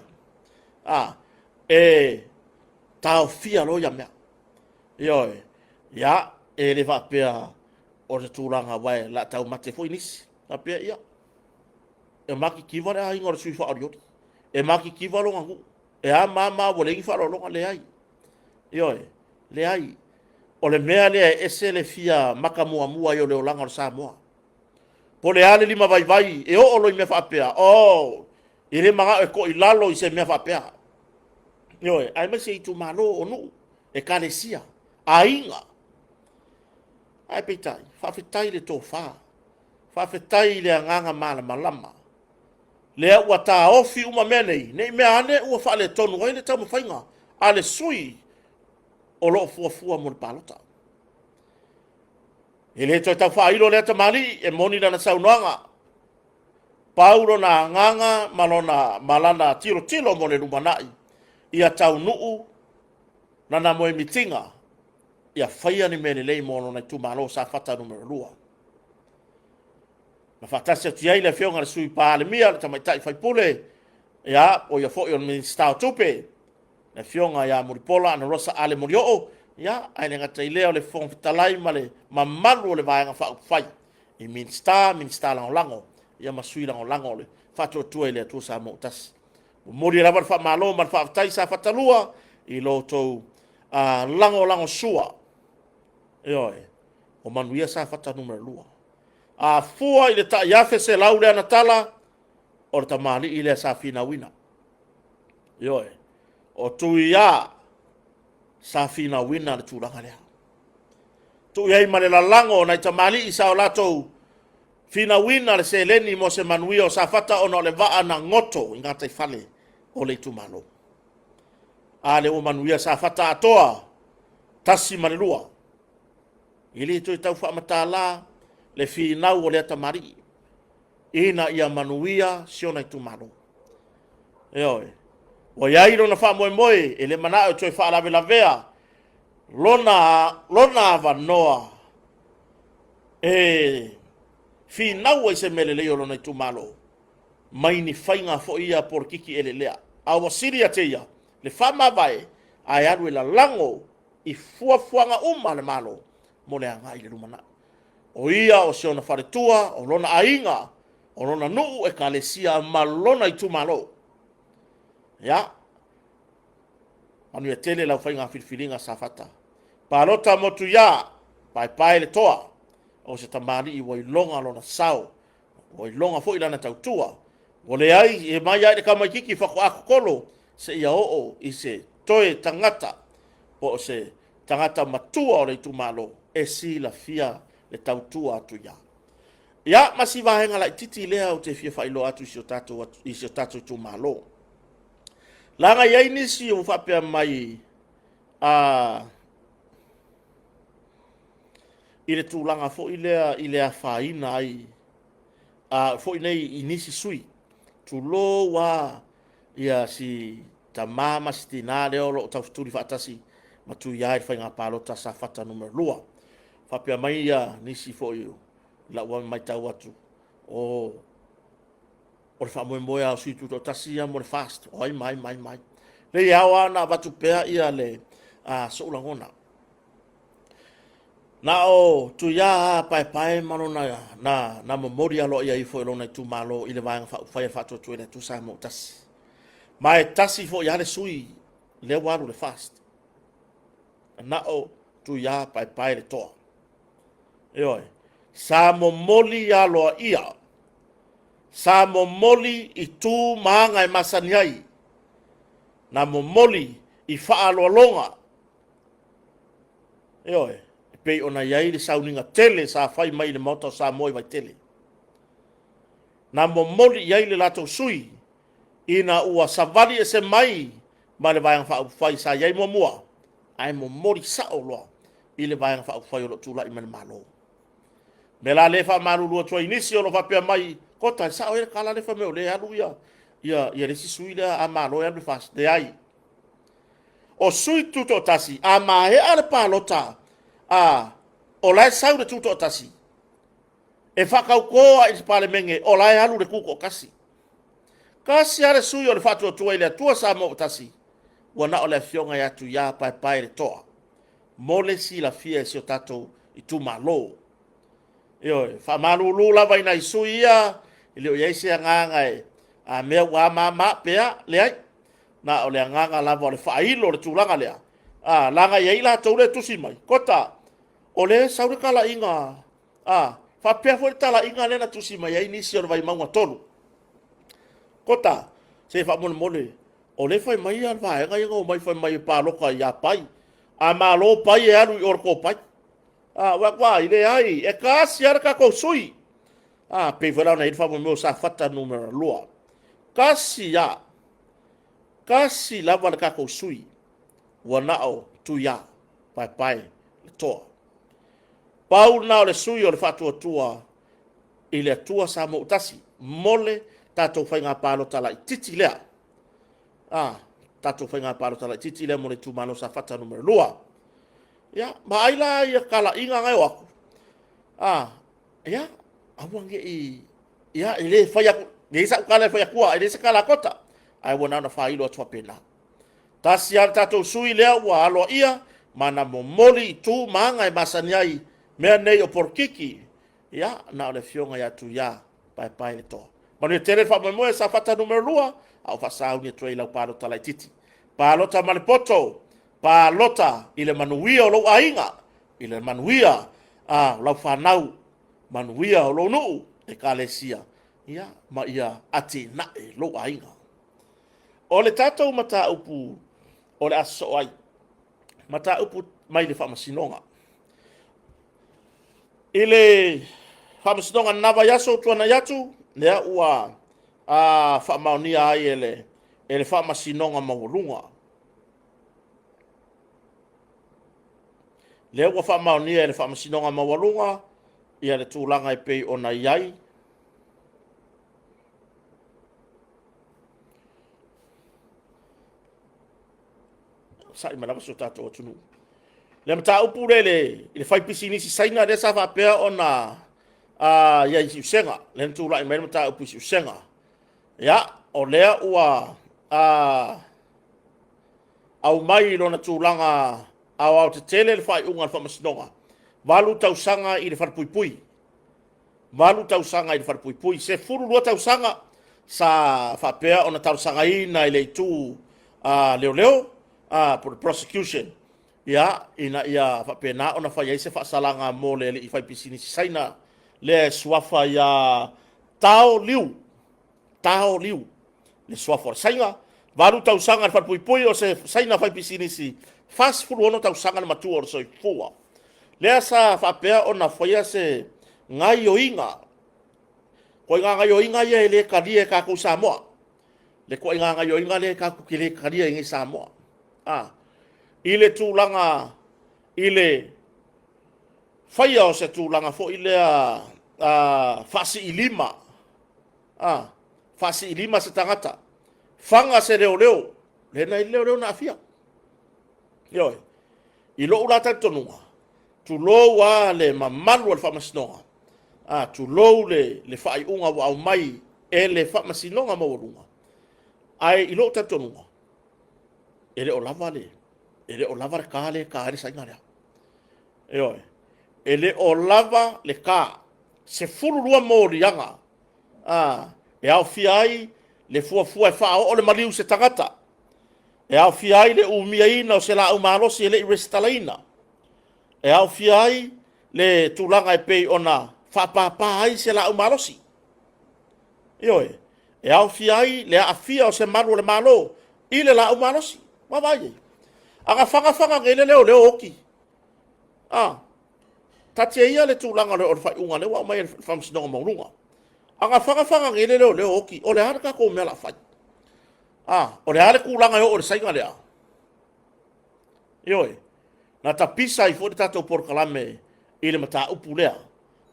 e taofia loa ia mea. Ioe, ia, e le faapea o le tulaga aua o le a taumate foi nisi. Faapea, ia, e matitiva le aiga o le sui faaolioli, e matitiva lona nuu, e a ma a ma a ua leai ni faaaloaloga, leai. Ioe, leai. O le mea lea e ese le fia maka muamua ai o le olaga o le Samoa. Po o le a le limavaivai e oo loa i mea faapea, oh, e le manao e toilalo i se mea faapea. Ioe, aemaise itumalo o nuu, ekalesia, aiga. Ae peitai, faafetai i le tofa, faafetai i le agaga malamalama. Lea ua taofi uma mea nei, ne i mea ane ua faaletonu ai le taumafaiga a le sui o lo o fuafua mo le palota. E le toe tau faailo lea tamalii, e moni lana saunoaga. Pau lona agaga ma lona ma lana tilotilo mo le lumanai, ia taunuu lana moemitiga, ia faia ni mea lelei mo lona itumalo o Safata Nu.2. Na faatasi atu i ai le Afioga i le Sui Palemia, le Tamaitai Faipule, ia, o ia foi o le Minisita o Tupe, le Afioga ia Mulipola Anarosa Ale Molioo, ia, ae le gata i lea o le Fofoga Fetalai ma le mamalu o le Vaega Faaupufai i Minisita, Minisita Lagolago, ia ma sui lagolago o le Faatuatua i le Atua Samoa ua Tasi. Momoli lava le faamalo ma le faafetai Safata 2 i lo outou lagolagosua. Ioe, ua manuia Safata 2. A fua i le tai 1,100 lea na tala, o le tamalii lea sa finauina. Ioe, o Tuia sa finauina le tulaga lea. Tuu i ai ma le lalago o nai tamalii sa o latou finauina le seleni mo se manuia o Safata ona o le vaa na goto i gataifale o le itumalo. A lea ua manuia Safata atoa, 1 ma le 2. E le toe tau faamatala le finau o lea tamalii ina ia manuia si ona itumalo. Ioe. Ua i ai lona faamoemoe, e le manao e toe faalavelavea lona, lona avanoa e finau ai se mea lelei o lona itumalo mai ni faiga foi ia polokiki elelea. A ua sili ia te ia le faamavae ae alu e lalago i fuafuaga uma a le Malo mo le agai i le lumanai. O ia o si ona faletua, o lona aiga, o lona nuu, ekalesia ma lona itumalo. Ia, manuia tele lau faiga filifiliga Safata. Palota motu ia, paepae le toa, o se tamalii ua iloga lona sao, ua iloga foi lana tautua. Ua leai, e mai lava i le tamaitiiti faatoa totolo seia oo i se toe tagata po o se tagata matua o le itumalo e silafia le tautua atu ia. Ia, ma si vaega laitiiti lea ou te fia faailoa atu i si o tatou, i si o tatou itumalo. Leaga e i ai nisi ua faapea mai i le tulaga foi lea i le afaina ai foi nei i nisi sui, tulou lava ia si tama ma si tina lea o lo o taufetuli faatasi ma Tuia i le faiga palota a Safata Nu.2. Faapea mai ia nisi foi i lau matau atu, o o le faamoemoe lava o sui tutoatasi ia mo le FAST, o ai ma ai ma ai ma ai. Leai, e ao lava ona avatu pea ia le, sou lagona. Na o Tuia a Paepae ma lona na, na momoli aloaia ifo i lona itumalo i le Vaega Faaupufai a le Faatuatua i le Atua Samoa ua Tasi. Ma e tasi foi lava le sui lea ua alu i le FAST. Na o Tuia Paepae le toa. Ioe. Sa momoli aloaia, sa momoli i tu ma aga e masani ai, na momoli i faaaloaloga. Ioe, e pei ona i ai le sauniga tele sa fai mai i le Maota o Samoa i Vaitele. Na momoli i ai le latou sui ina ua savali ese mai ma le Vaega Faaupufai sa i ai muamua, ae momoli sao loa i le Vaega Faaupufai o lo o tulai mai le Malo. Mea la lea e faamalulu atu ai i nisi o lo o faapea mai, Kota, e sao ea le tala lea fai mai o lea e alu ia, ia, ia le isi sui lea a Malo e alu i le FAST? Leai. O sui tutoatasi, a maea le palota, a, o la e sau le tutoatasi, e faatauto lava i le Palemene, o la e alu le tutoatasi. Tasi lava le sui o le Faatuatua i le Atua Samoa ua Tasi, ua na o le Afioga ia Tuia Paepae le Toa, mo le silafia e si o tatou itumalo. Ioe, faamalulu lava i nai sui ia, e le o i ai se agaga e, a mea ua amama pea, leai. Na o le agaga lava o le faailo o le tulaga lea, a, leaga e i ai latou lea e tusi mai, Kota, o lea e sau le talaiga, a, faapea foi le talaiga lea na tusi mai ai nisi o le Vaimauga 3. Kota, se faamolemole, o lea e fai mai le vaega ia na omai fai mai e palota ia Pai. A malo Pai e alu i o i le topai. A, ua atu ai, leai, e tasi lava le tatou sui. A, pei foi la ona i ai le faamoemoe o Safata 2. Tasi lava, tasi lava le tatou sui, ua na o Tuia, Paepae le Toa. Pau lena o le sui o le Faatuatua i le Atua Samoa ua Tasi mo le tatou faiga palota laitiiti lea. A, tatou faiga palota laitiiti lea mo le itumalo Safata 2. Ia, ma ai la ia talaiga na e o atu. A, ia, aua ne i, ia, e le fai atu, leai sau tala e fai atua, e leai se tala a Kota, ae ua na ona faailo atu faapena. Tasi lava le tatou sui lea ua aloaia ma na momoli i tu ma aga e masani ai mea nei o polokiki, ia, na o le Afioga ia Tuia Paepae le Toa. Manuia tele le faamoemoe Safata 2, a o faasauni atu ai i lau palota laitiiti. Palota ma le poto, palota i le manuia o lou aiga, i le manuia a lau fanau, manuia o lou nuu, ekalesia, ia, ma ia atinae lou aiga. O le tatou mataupu o le a sosoo ai, mataupu mai le faamasinoga. I le faamasinoga na vaiaso ua tuanai atu, lea ua faamaonia ai e le, e le faamasinoga maualuga. Lea ua faamaonia e le faamasinoga maualuga ia le tulaga e pei ona i ai. Sa'i mai lava si o tatou atunuu. Le mataupu lea i le faipisinisi Saina lea sa faapea ona i ai i Siusega, lea na tulai mai le mataupu i Siusega. Ia, o lea ua aumai i lona tulaga aoaotetele le faaiuga a le Faamasinoga, 8 tausaga i le falepuipui. 8 tausaga i le falepuipui, 12 tausaga sa faapea ona talosagaina i le itu leoleo po o le prosecution, ia, ina ia faapena ona fai ai se faasalaga mo le alii faipisinisi Saina lea e suafa ia Tao Liu. Tao Liu, le suafa o le Saina, 8 tausaga le falepuipui o se Saina faipisinisi, 46 tausaga le matua o le soifua. Lea sa faapea ona faia se gaioiga, koiga gaioiga ia e le talia e tatou Samoa, le toaiga gaioiga lea tatou te le talia i nei Samoa. A, i le tulaga i le faia o se tulaga foi lea faasiilima, a, faasiilima se tagata, faga se leoleo, lea na i ai le leoleo na aafia. Ioe. I lou la talitonuga, tulou lava le mamalu o le faamasinoga, a, tulou le, le faaiuga ua aumai e le faamasinoga maualuga, ae i lou talitonuga, e le o lava le, e le o lava le ta lea e ta ai le saina lea. Ioe. E le o lava le ka. 12 moliaga a, e aofia ai le fuafua e faaoo le maliu i se tagata, e aofia ai le umiaina o se laau malosi e le i resitalaina, e aofia ai le tulaga e pei ona faapapa ai se laau malosi. Ioe, e aofia ai le aafia o se malu o le Malo i le laau malosi. Vaavaai i ai. A na fagafaga nei le leoleo oti. A, taatia ia le tulaga o le faaiuga lea ua aumai e le Faamasinoga Maualuga. A na fagafaga nei le leoleo oti, o le a le tatou mea o le a fai? A, o le a le tulaga e oo i le saiga lea? Ioe, na tapisa ai foi le tatou polokalame i le mataupu lea.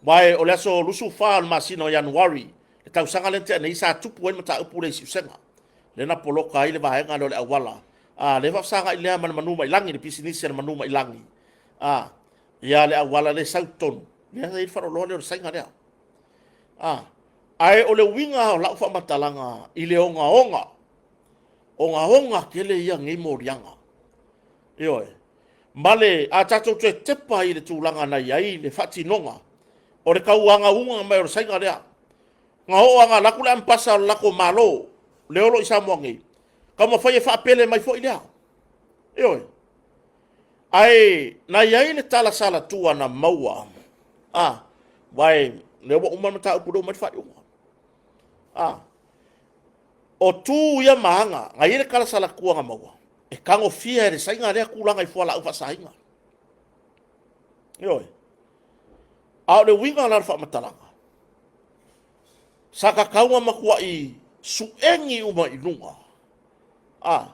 Aua o le aso 24 o le masina o Ianuari, le tausaga lea na tea nei, sa tupu ai le mataupu lea i Siusega. Lea na poloka ai le vaega lea o le auala. A, lea e faafesagai lea ma le manu mai lagi, le pisinisi a le manu mai lagi. A, ia le auala lea e sau i totonu, lea na i ai le faleoloa lea o le saiga lea. A, ae o le uiga o lau faamatalaga i le ogaoga, ogaoga tele ia nei moliaga. Ioe. Ma le, a tatou toe tepa i le tulaga na i ai le faatinoga o le tauagauga mai o le saiga lea, na oo lava ina alu atu le amepasa o le latou Malo, lea o lo o i Samoa nei, taumafai e faapele mai foi lea. Ioe. Ae na i ai le tala salatua na maua, a, aua o lea ua uma le mataupu lea ua aumai le faaiuga. A, o tu ia ma aga, na i ai le tala salatua na maua, e tagofia e le saiga lea tulaga i fualaau faasaina. Ioe. A o le uiga la o le faamatalaga, sa tatau ona matuai suegi uma i luga, a,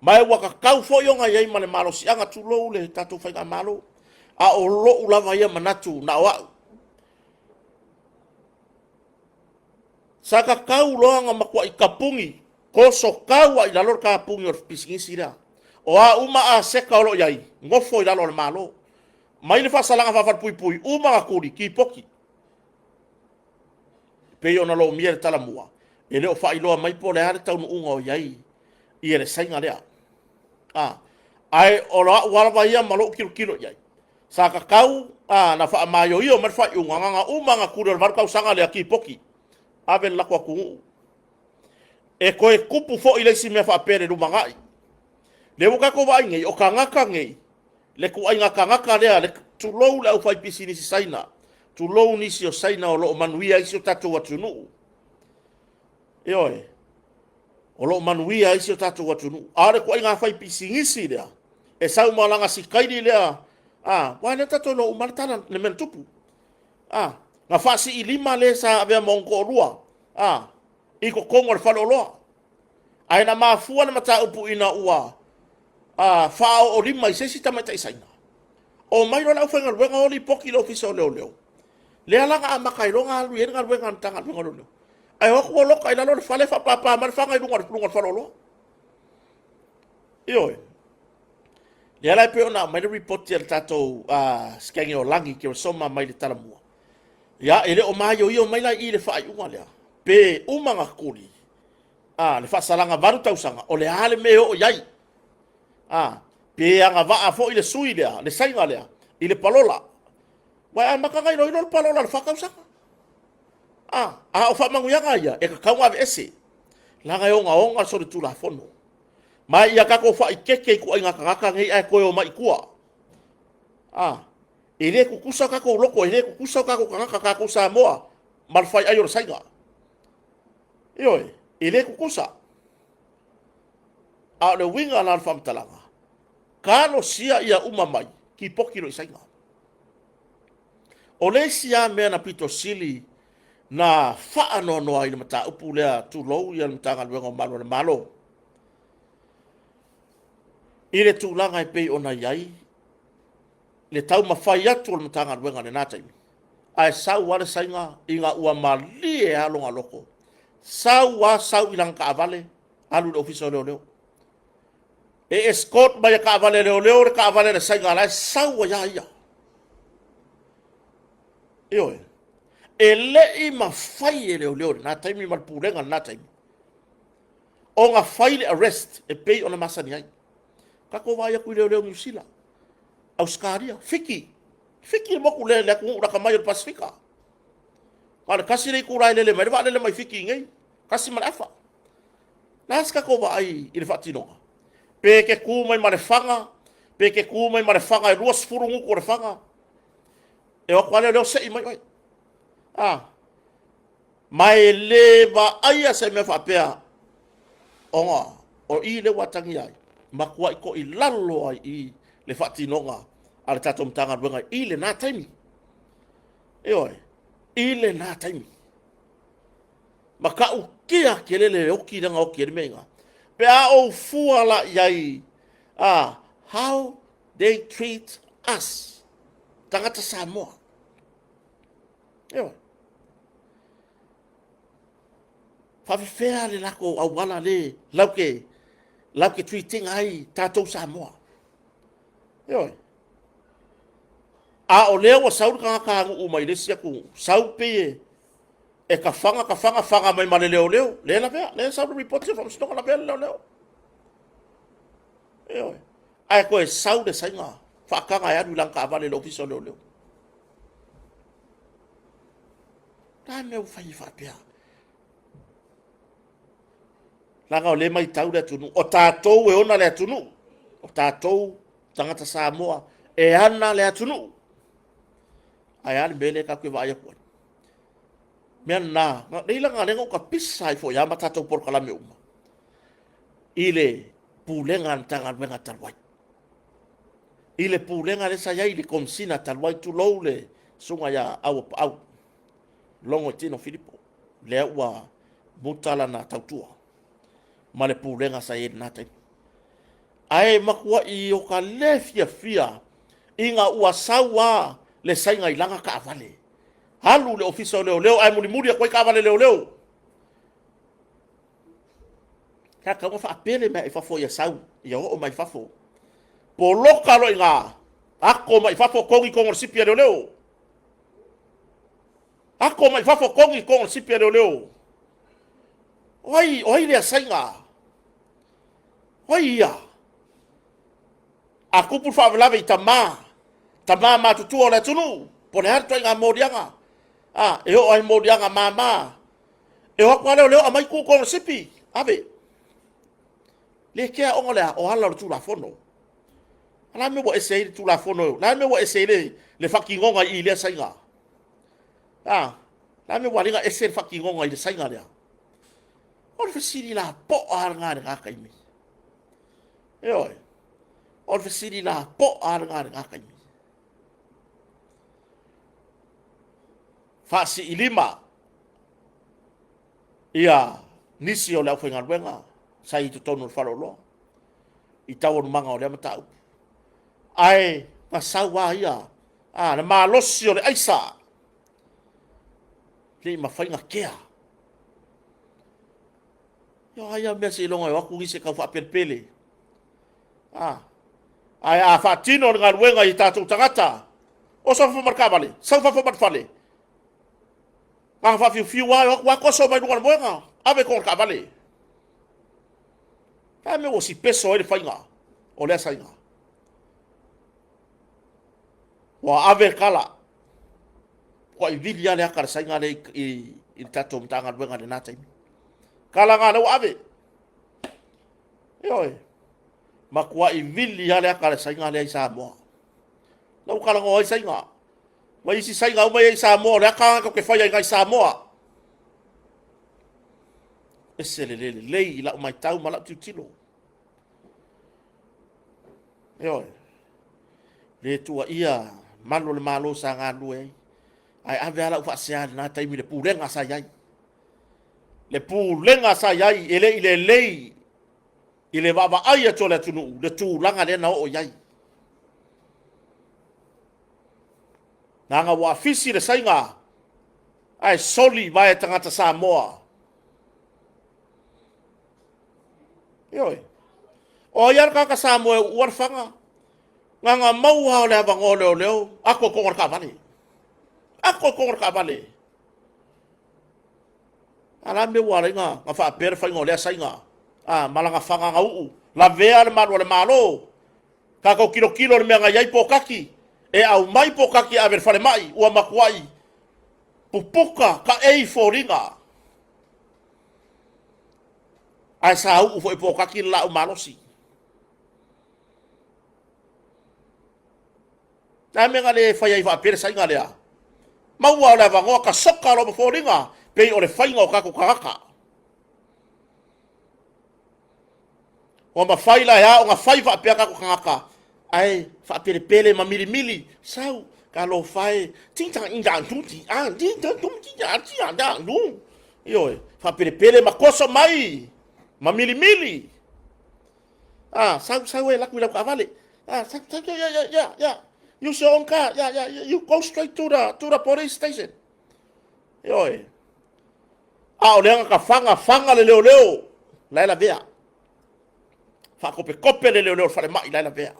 ma ua tatau foi ona i ai ma le malosiaga, tulou le tatou faigamalo, a o lou lava ia manatu na o au. Sa tatau loa ona matuai tapuni, toso tau lava i lalo le tapuni o le pisinisi lea. O a uma aseta o lo o i ai, nofo i lalo o le Malo. Mai le faasalaga faafalepuipui, uma ona tuli, tipoti. E pei ona lomia i le talamua, e le o faailoa mai po o le a le taunuuga o i ai ia le saiga lea. A, ae o lau lava ia ma lou tilotilo i ai, sa tatau ona faamaioio mai le faaiuga, na ona uma lava ona tuli o le 8 tausaga lea, tipoti, ave i le latou atunuu. E toe tupu foi le isi mea faapea i le lumanai. Lea ua tatou vaai nei, o tagata nei, le ituaiga tagata lea, le, tulou le aufaipisinisi Saina, tulou nisi o Saina o lo o manuia ai si o tatou atunuu. Ioe, o lo o manuia ai si o tatou atunuu. A o le ituaiga faipisinisi lea, e sau ma lana sikaili lea, a, aua o lea tatou te iloa uma lava le tala, le mea na tupu. A, na faasiilima le sa avea ma ona toalua, a, i totonu o le faleoloa. Ae na mafua le mataupu ina ua faaoolima i se isi tamaitai Saina. Omai loa le aufaigaluega o lipoti i le Ofisa o Leoleo. Lea la na amata ai loa ona alu i ai le galuega a le Matagaluega o Leoleo. Ae o atu ua loka i lalo le fale, faapapa mai le faga i luga o le faleoloa. Ioe. Lea la e pei ona aumai le lipoti a le tatou Sikegaolagi Keresoma mai le Talamua. Ia, e le o maioio mai la i i le faaiuga lea, pe uma ona tuli a, le faasalaga 8 tausaga, o le a le mea e oo i ai? A, pe agavaa foi le sui lea, le saiga lea, i le palola. Ua e amata ona iloilo le palola i le 4 tausaga. A, a o faamanuiaga ia, e tatau ona aveese, leaga e ogaoga le solitulafono. Ma ia tatou faaeteete i ituaiga tagata nei ae toe omai i tua. A, e le tutusa o tatou loto, e le tutusa o tatou tagata, tatou Samoa ma le faiai o le saiga. Ioe, e le tutusa. A o le uiga la o le faamatalaga, talosia ia uma mai, tipoti loa i Saina. O le isi lava mea na pito sili na faanoanoa i le mataupu lea, tulou ia le Matagaluega o Malu o le Malo, i le tulaga e pei ona i ai le taumafai atu o le Matagaluega i lena taimi, ae sau lava le saiga ina ua malie lava lona loto, sau lava sau i lana taavale, alu i le Ofisa o Leoleo. E escort mai e taavale a leoleo le taavale a le saiga la e sau ai lava ia. Ioe. E le i mafai e leoleo i lena taimi ma le pulega i lena taimi ona fai le arrest e pei ona masani ai. Tatou vaai atu i leoleo Niu Sila, Ausetalia, Fiti. Fiti le moku le atunuu lata mai o le Pasefika. Na o le tasi le itula e lele mai le vaalele mai Fiti i nei, 1.5. Le a se tatou vaai i le faatinoga? Pe te tu mai ma le fana, pe te tu mai ma le fana e 20 gutu o le fana, e o atu lava leoleo sei mai oe. A, ma e le vaaia se mea faapea, ona o i lea ua atagia ai, matuai toilalo ai i le faatinoga a le tatou Matagaluega i lena taimi. Ioe, i lena taimi. Matautia tele le oti lea na oti ai le mea i ina. Pe a ou fua la i ai, a, how they treat us, tagata Samoa. Ioe. Faafefea le latou auala le latou te, latou te treat ina ai tatou Samoa. Ioe. A o lea ua sau le tagata anuuu mai le isi atunuu, sau pei e e tafaga, tafaga, faga mai ma le leoleo, lea e lavea, lea e sau le ripoti a le faamasinoga, lavea le leoleo. Ioe. Ae toe sau le saina faataga e alu i lana taavale i le ofisa o leoleo. Le a le mea ua fai ai faapea? Leaga o lea e matau le atunuu, o tatou e ona le atunuu, o tatou tagata Samoa e ana le atunuu. Ae a le mea lea tatou te vaai atu ai? Mea na, leila na lea na ou tapisa ai foi lava ma tatou polokalame uma i le pulega a le Matagaluega talu ai. I le pulega lea sa i ai i le Komesina talu ai, tulou le susuga ia Auapaau Logoitino Filipo, lea ua muta lana tautua ma le pulega sa i ai i lena taimi. Ae matuai o ka le fiafia ina ua sau lava le saina i lana taavale, alu i le ofisa o leoleo ae mulimuli atu ai taavale leoleo. Sa tatau ona faapele mai i fafo ia sau, ia oo mai fafo. Poloka loa i ina, ako mai fafo, togi togo o le sipi a leoleo. Ako mai fafo, togi togo o le sipi a leoleo. O ai, o ai lea saina? O ai ia? A tupu le faalavelave i tama, tama matutua o le atunuu, po o le a le ituaiga moliaga, a, e oo lava i moliaga mama, e o atu lava leoleo aumai tu tonu o le sipi, ave. Le kea ona o le a? O ala o le Tulafono. O le a le mea ua ese ai le Tulafono? O le a le mea ua ese ai le, le faatinoga i i lea saina? A, o le a le mea ua ala ai ona ese le faatinoga i le saina lea? O le fesili lapoa lava lena i lena taimi. Ioe. O le fesili lapoa lava lena i lena taimi. Faasiilima ia nisi o le aufaigaluega sa i totonu o le faleoloa i taualumaga o lea mataupu. Ae na sau lava ia, a, le malosi o le aisa, le i mafai ona kea. Ia ai a mea seiloga e o atu nisi e tau faapelepele. A, ae a faatino le galuega i tatou tagata, o sau fafo ma le taavale, sau fafo ma le fale, na ona faafiufiu lava, e o atu lava toso mai luga o le moega, ave i totonu o le taavale. O le a le mea ua sipeso ai le faiga o lea saiga? Ua ave le tala, ua vili lava le ata a le saina lea i le tatou Matagaluega i lena taimi. Tala na lea ua ave. Ioe, matuai vili lava le ata a le saina lea i Samoa. Na ua talanoa ai saina. Ma isi saina uma ia i Samoa, o le ata lava tatou te faia i nai Samoa. Ese le le lelei i lau matau ma lau tilotilo. Ioe, le tuuaia malu o le Malo sa galulue ai, ae ave lava lau faasea i lena taimi i le pulega sa i ai. Le pulega sa i ai e le i lelei i le vaavaai atu o le atunuu le tulaga lea na oo i ai. Leaga ua afisi le saina ae soli vae tagata Samoa. Ioe. O ai lava le tagata Samoa e uua le faga? Na ona maua lava o le avanoa o leoleo, ato i totonu o le taavale. Ato i totonu o le taavale. A o le a le mea ua ala ai ona faapea le faiga o lea saina a, ma lana faga na uu, lavea le malu a le Malo. Tatou tilotilo i le mea na i ai Pokaki. E aumai pokaki e ave i le falemai, ua matuai pupuka kaei foliga. Ae sa uu foi pokaki le laau malosi. Le a mea na le fai ai faapea le saiga lea? Maua o le avanoa ta soka loa ma foliga, pei o le faiga o tatou tagata. Ua mafai la e a ona fai faapea tatou tagata, ae faapelepele ma milimili, sau, talofa e, ioe, faapelepele ma toso mai ma milimili. Ah, sau, sau e alu atu i lau taavale. Ah, sau, sau, yeah, yeah, yeah, yeah. Use your own car. Yeah, yeah, you go straight to the police station. Ioe. A o lea na faga faga le leoleo, la e lavea. Faakopekope le leoleo o le falemai, la e lavea.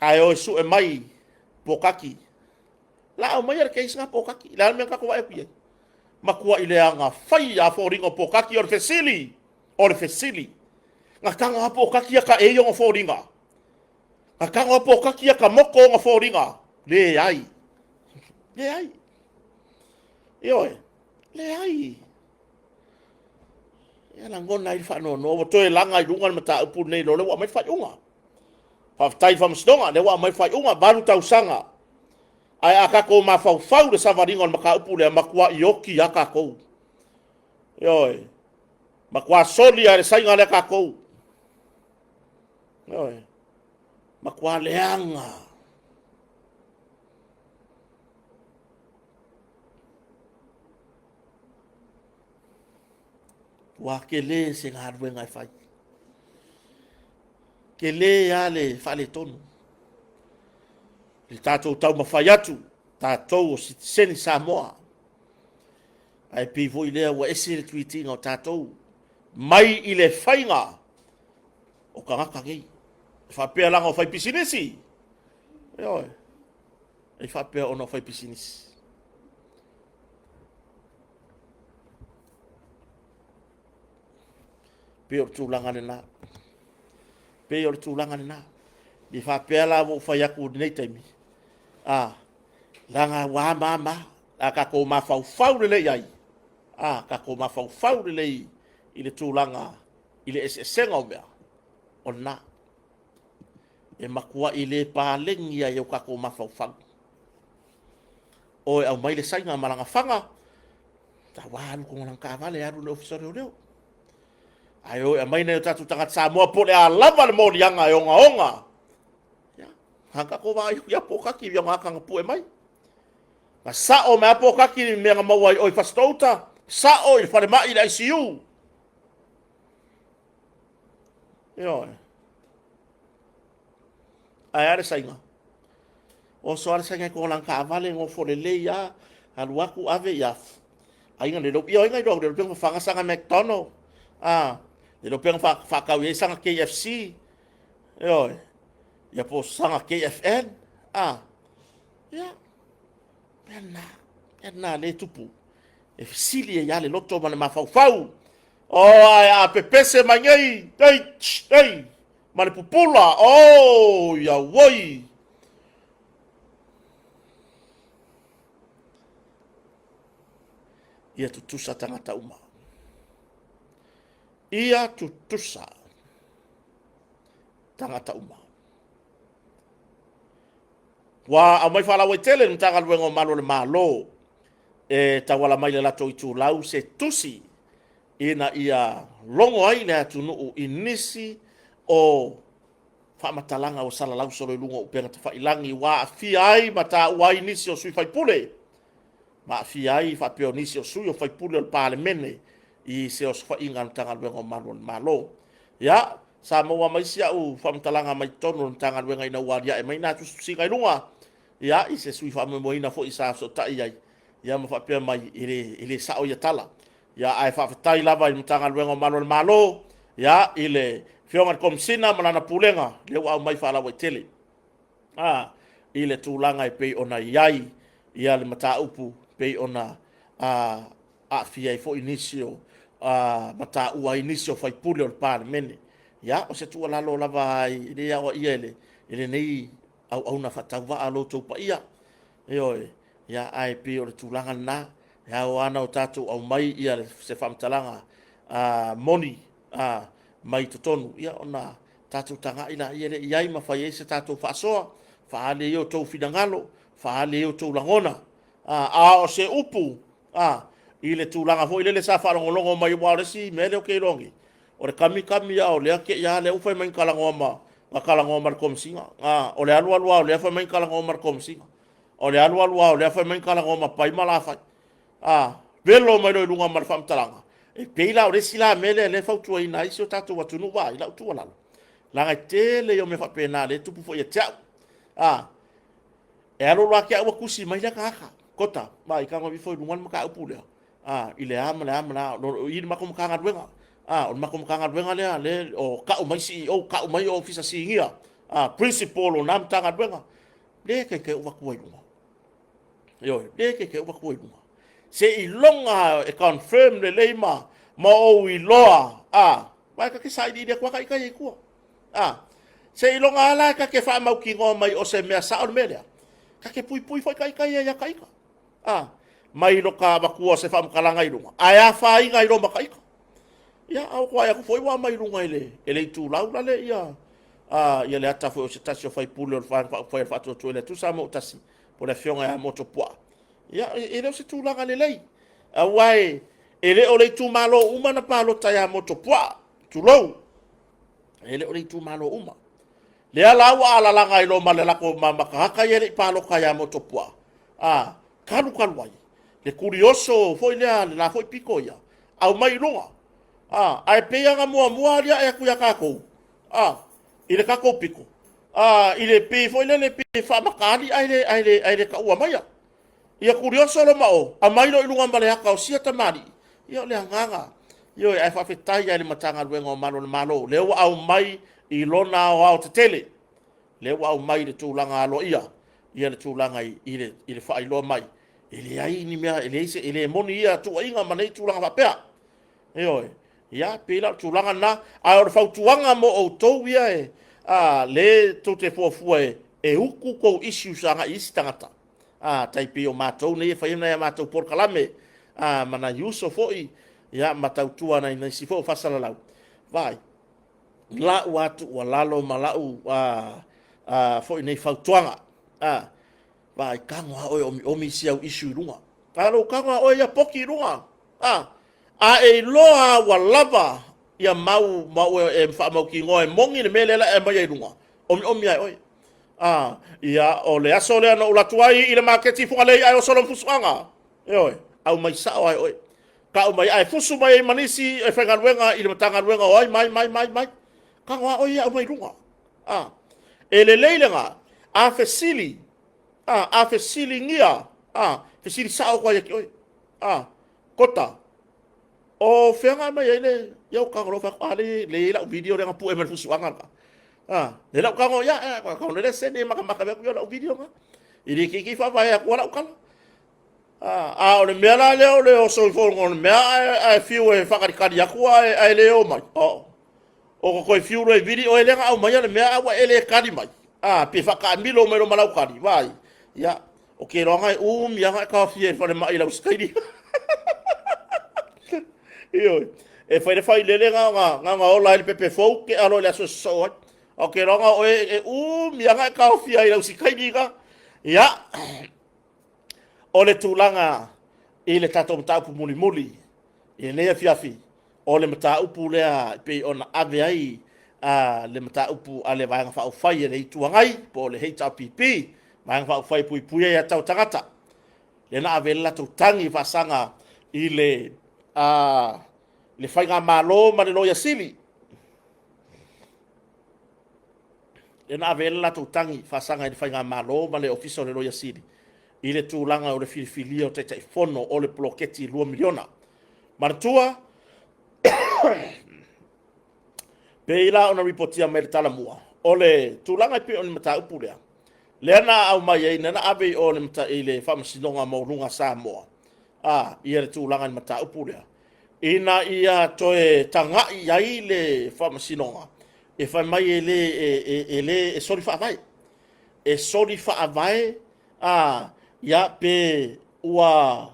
Ae o e sue mai pokaki. La aumaia le case na pokaki. Le a le mea na tatou vaai atu i ai? Matuai leaga fai a foliga o pokaki o le fesili. O le fesili. Na tago a pokaki ia ka ei ona foliga. Na tago a pokaki ia ka moko ona foliga. Leai. Leai. Ioe. Leai. Ia lagona ai le faanoanoa, ua toe laga i luga le mataupu lenei, loa lea ua aumai le faaiuga. Faafetai i le faamasinoga, lea ua aumai le faaiuga, 8 tausaga. Ae a tatou mafaufau i le savaliga o le mataupu lea, matuai oti lava tatou. Ioe, matua soli lava e le saiga lea tatou. Ioe, matua leaga. Ua tele se galuega e fai. Tele lava le faaletonu. I le tatou taumafai atu, tatou o sitiseni Samoa. Ae pei foi lea ua ese le tuitiga o tatou mai i le faiga o tagata nei. E faapea leaga o faipisinisi. Ioe. E faapea ona o faipisinisi. Pei o le tulaga lena. Pei o le tulaga lena. I faapea la ua ou fai atu i lenei taimi, a, leaga ua ama ama, a tatou mafaufau lelei ai, a tatou mafaufau lelei i le tulaga i le eseesega o mea, o lena. E matuai le paleni ai o tatou mafaufau. O e aumai le saiga ma lana faga, Tau alu koga lana taavale, alu i le ofisa o leoleo. Ae o e aumai nai o tatou tagata Samoa po o le a lava le moliaga e ogaoga. Ia, a tatou vaai atu ia pokaki ia gata na pue mai. Na sao mai a pokaki i mea na maua ai oi Fasitouta, sao i le falemai i le ICU. Ioe. Ae a le saiga? Oso lava le saiga i kona taavale, nofo lelei lava, alu atu ave ia aiga le ia aiga iloa le pega faga saga McDonald, a le pega faatau i ai saga KFC, ioe, ia po saga KFN, a ia mea na, mea na le tupu. E fesili ai lava le loto ma le mafaufau. O ae a pepese mai nei, ei, ei, ma le pupula, o ia oi. Ia tutusa tagata uma. Ia tutusa tagata uma. Ua aumai faalauaitele le Matagaluega o Malu o le Malo e tauala mai le latou itulau se tusi ina ia logo ai le atunuu i nisi o faamatalaga ua salalau solo i luga o upega tafailagi ua aafia ai ma taua ai nisi o sui faipule ma aafia ai faapea o nisi o sui o faipule o le Palemene i se osofaiga a le Matagaluega o Malu o le Malo. Ia, sa maua mai si au faamatalaga mai totonu o le Matagaluega ina ua aliae mai nā tusitusiga i luga, ia, i se sui faamoemoeina foi sa fesootai ai, ia ma faapea mai e le, e le sao ia tala. Ia, ae faafetai lava i le Matagaluega o Malu o le Malo, ia, i le Afioga i le Komesina ma lana Pulega, lea ua aumai faalauaitele, a, i le tulaga e pei ona i ai ia le mataupu pei ona a, aafia ai foi nisi o a, ma taua ai nisi o faipule o le Palemene. Ia, o se tuualalo lava e le aoaia e le, e lenei auauna faatauvaa a lo outou paia. Ioe, ia, ae pei o le tulaga lena, e ao lava ona tatou aumai ia se faamatalaga moni mai totonu, ia ona tatou tagai laia lea i ai ma fai ai se tatou faasoa, faaali ai outou finagalo, faaali ai outou lagona. A o se upu i le tulaga foi lele sa faalogologo mai, aua o le isi mea lea ou te iloa nei, o le kamikami lava o lea te i lava lea ua fai mai na talanoa ma, na talanoa ma le Komesina. O le alu alu lava o lea fai mai na talanoa ma le Komesina. O le alu alu lava o lea fai mai na talanoa ma Pai ma Lafai. Velo mai loa i luga ma le faamatalaga. E pei la o le isi la mea lea o lea e fautuaina ai si o tatou atunuu, vaai lau tuualalo, leaga e tele ia o mea faapena o lea e tupu foi ia te au. E alu alu lava te au ua tusi mai lea tagata, Kota, vaai, tago ifo i luga le mataupu lea, i le a ma le a ma le a, o i le matou Matagaluega, o le matou Matagaluega lea, lea o tau mai CEO, tau mai Ofisa Sinia, Principal o na Matagaluega, le taitai ou avatua i luga. Ioe, le taitai ou avatua i luga. Seiloga e confirm lelei ma ou iloa, aua ta te sailiili atu lava ita ia i tua. Seiloga lava la ta te faamautinoa mai o se mea sao le mea lea, ta te puipui foi ita ia ia ita, mai lota avatua o se faamatalaga i luga, ae afaina ai loa ma ita. Ia, a ua atu foi ua aumai i luga e le itulau lale ia, ia le ata foi o se tasi o faipule o le Vaega Faaupufai a le Faatuatua i le Atua Samoa ua Tasi, po o le Afioga ia Motu Puaa. Ia, e le o se tulaga lelei, aua e le o le itumalo uma na palota ia Motu Puaa, tulou, e le o le itumalo uma. Lea la ua alalaga ai loa ma le latou ma tagata ia e le i palota ia Motu Puaa, talu talu ai, le tulioso foi lea, le la foi pito ia, aumai i luga. Ae pei lava na muamua aliae atu ia tatou, i le tatou pito, i le pei foi lele pei e faamataali ae le taua maia. Ia tulioso loa ma o, aumai loa i luga ma le ata o sia tamalii. Ia o le agaga, ioe, ae faafetai lava i le Matagaluega o Malu o le Malo, lea ua aumai i lona aoaotetele, lea ua aumai i le tulaga aloaia ia le tulaga i le faailoa mai, e leai ni mea, e leai se, e le moni ia tuuaiga ma nei tulaga faapea. Ioe, ia, pei la o le tulaga lena, ae o le fautuaga mo outou ia e, le tou te fuafua e utu tou issues agai i isi tagata, tai pei o matou nei e fai nai a matou polokalame, ma nai uso foi, ia, ma tautua nai nisi foi o faasalalau, vaai, lau lava tuualalo ma lau foi nei fautuaga, vaai, tago lava oe e omiomi isi au issue i luga. A o lou tago lava oe ia poki i luga, a e iloa lava ua lava ia mau ma ua e faamautinoa e moni le mea lea e aumai ai i luga, omiomi lava e oe. Ia, o le aso lea na ou alu atu ai i le maketi i Fugalei ae oso lona fusuaga. Ioe, aumai sao lava e oe. Tau mai, ae fusu mai ai ma nisi e faigaluega i le Matagaluega o ai mai, mai, mai, mai. Tago lava oe ia aumai i luga. E lelei lena, a fesili, a fesiligia, fesili sao atu lava ia te oe. Kota, o fea na aumai ai le, ia ou tago loa fai atu, a lea e i ai lau video lea na pue mai le fusuaga lena. Lea la ou tago, ia, tago lea sene makamaka, fai atu, ia o lau video lena. E le te i te i faavae atu lau tala. A o le mea la lea o le oso ifo o le mea ae fiu e faatalitali atu ae le o mai. O ko toe fiu loa e vili oe lea na aumaia le mea ae ua e le tali mai. Pe faataamilo mai loa ma lau tali, vaai. Ia, o ke loaga e umi lava e taofia i le falemai i lau sikaili. Ioe. E fai le failele na ona ola ai le pepe fou, tea loa i le aso e sosoo ai. O ke loaga oe e umi lava e taofia i lau sikaili na. Ia, o le tulaga i le tatou mataupu mulimuli i lenei afiafi, o le mataupu lea e pei ona ave ai le mataupu a le Vaega Faaupufai a le Itu Agai po o le HRPP, Vaega Faaupufai e Puipuia Aia Tatau a Tagata, lea na ave ai le latou tagi faasaga i le Faigamalo ma le Loia Sili. Lea na ave ai le latou tagi faasaga i le Faigamalo ma le Ofisa o le Loia Sili i le tulaga o le filifilia o Taitaifono o le poloketi $2 miliona. Manatua, pei la ona ripotia mai le talamua, o le tulaga e pei o le mataupu lea, lea na aumai ai, lea na ave i o i le Faamasinoga Maualuga a Samoa, ia le tulaga i le mataupu lea, ina ia toe tagai i ai le Faamasinoga. E fai mai e le, e, e, e le, e soli faavae. E soli faavae, a, ia, pe ua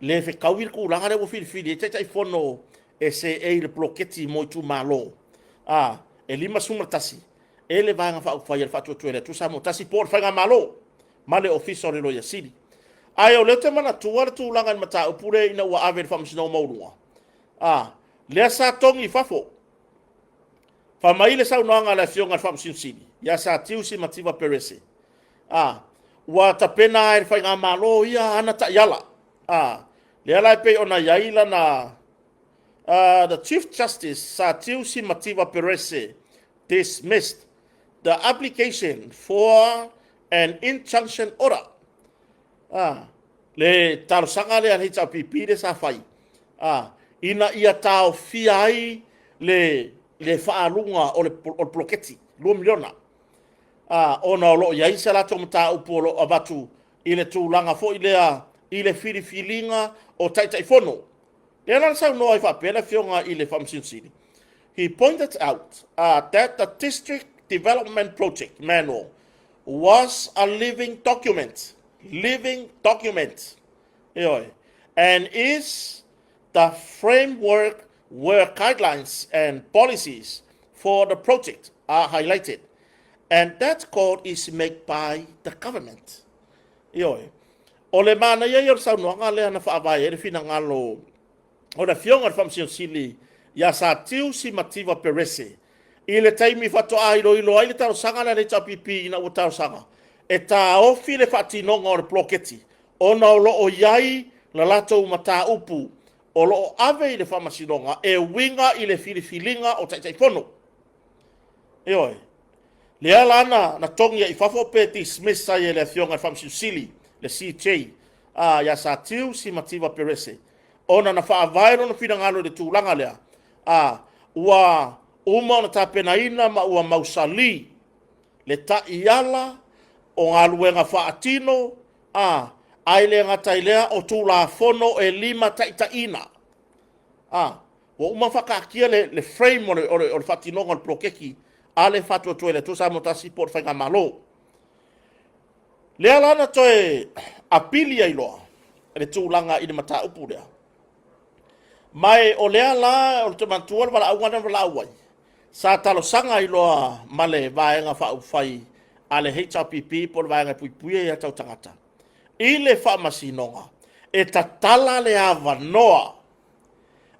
le fetaui le tulaga lea ua filifili ai Taitaifono e seei i le poloketi mo itumalo, a, e 51 e le Vaega Faaupufai a le Faatuatua i le Atua Samoa Tasi po o le Faigamalo ma le Ofisa o le Loia Sili. Ae o lea ou te manatua le tulaga i le mataupu lea ina ua ave i le Faamasinoga Maualuga, a, lea sa togi i fafo. Fai mai le saunoaga a le Afioga i le Faamasino Sili ia Satiu Simativa Perese, a, ua tapena lava e le Faigamalo ia ana taiala. A, lea la e pei ona i ai lana The Chief Justice Satiu Simativa Perese dismissed the application for an injunction order. A, le talosaga lea a le HRPP lea sa fai, a, ina ia taofia ai le, le faaaluga o le, o le poloketi $2 miliona. A, ona o lo o i ai se latou mataupu o lo o avatu i le tulaga foi lea i le filifiliga o Taitaifono. Lea la na saunoa ai faapea le Afioga i le Faamasino Sili, he pointed out that the District Development Project Manual was a living document, living document, ioe, and is the framework where guidelines and policies for the project are highlighted, and that call is made by the government. Ioe. O le manaia ia o le saunoaga lea na faavae ai le finagalo o le Afioga i le Faamasino Sili ia Satiu Simativa Perese i le taimi faatoa iloilo ai le talosaga lea a le HRPP ina ua talosaga e taofi le faatinoga o le poloketi ona o lo o i ai la latou mataupu o lo o ave i le Faamasinoga e uiga i le filifiliga o Taitaifono. Ioe. Lea la na, na togi ai i fafo pe dismiss ai e le Afioga i le Faamasino Sili, le CJ, a, ia Satiu Simativa Perese, ona na faavae lona finagalo i le tulaga lea, a, ua uma ona tapenaina ma ua mausali le taiala o galuega faatino, a, ae le gata i lea o Tulafono e limataitaiina. A, ua uma ona faataatia le, le frame o le, o le, o le faatinoga o le poloketi a le Faatuatua i le Atua Samoa Tasi po o le Faigamalo. Lea la na toe apili ai loa le tulaga i le mataupu lea. Ma e o lea la o le toe manatua le valaauga lea na valaau ai, sa talosaga ai loa ma le Vaega Faaupufai a le HRPP po o le Vaega e Puipuia Aia Tatau Tagata i le Faamasinoga e tatala le avanoa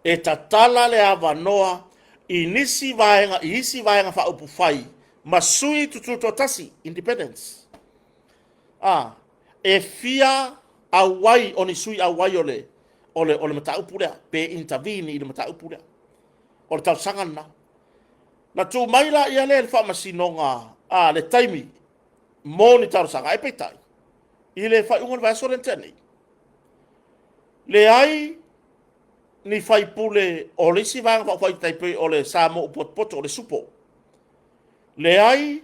e tatala le avanoa i nisi vaega, i isi vaega faaupufai ma sui tututoatasi, independents, a, e fia auai o ni sui auai o le, o le, o le mataupu lea, pe intervene i le mataupu lea. O le talosaga lena. Na tuu mai la ia lea i le faamasinoga a le taimi mo ni talosaga, ae peitai, i le faaiuga o le vaiaso lea na tea nei, leai ni faipule o le isi vaega faaupufai tai pei o le Samoa ua potopoto, o le SUPO. Leai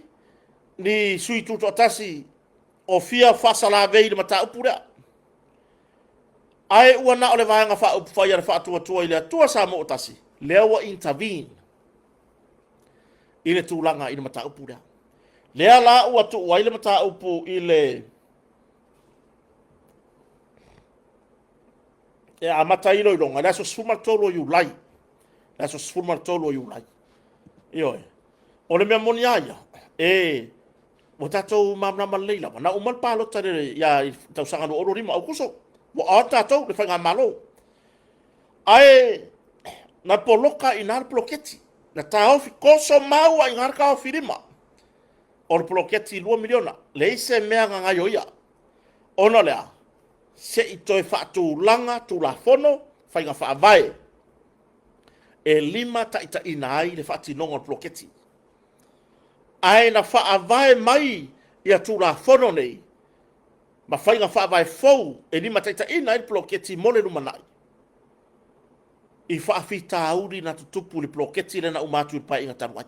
ni sui tutoatasi o fia faasalavei i le mataupu lea. Ae ua na o le Vaega Faaupufai a le Faatuatua i le Atua Samoa ua Tasi lea ua intervene i le tulaga i le mataupu lea. Lea la ua tuu ai le mataupu i le e amata ai iloiloga i le aso 13 o Iulai. Le aso 13 o Iulai. Ioe. O le mea moni lava ia, e ua tatou malamalama lelei lava, na uma le palota i le tausaga 2025 Aokuso, ua on tatou le faigamalo. Ae na poloka i ina le poloketi, na taofi, toso mau lava i ina le taofi lima o le poloketi $2 miliona. Leai se mea na gaioia. Ona o le a? Se i toe faatulaga Tulafono, faiga faavae e limataitaiina ai le faatinoga o le poloketi. Ae na faavae mai ia Tulafono nei ma faiga faavae fou e limataitaiina ai le poloketi mo le lumanai i faafitauli na tutupu i le poloketi lea na uma atu i le Paeaiga talu ai.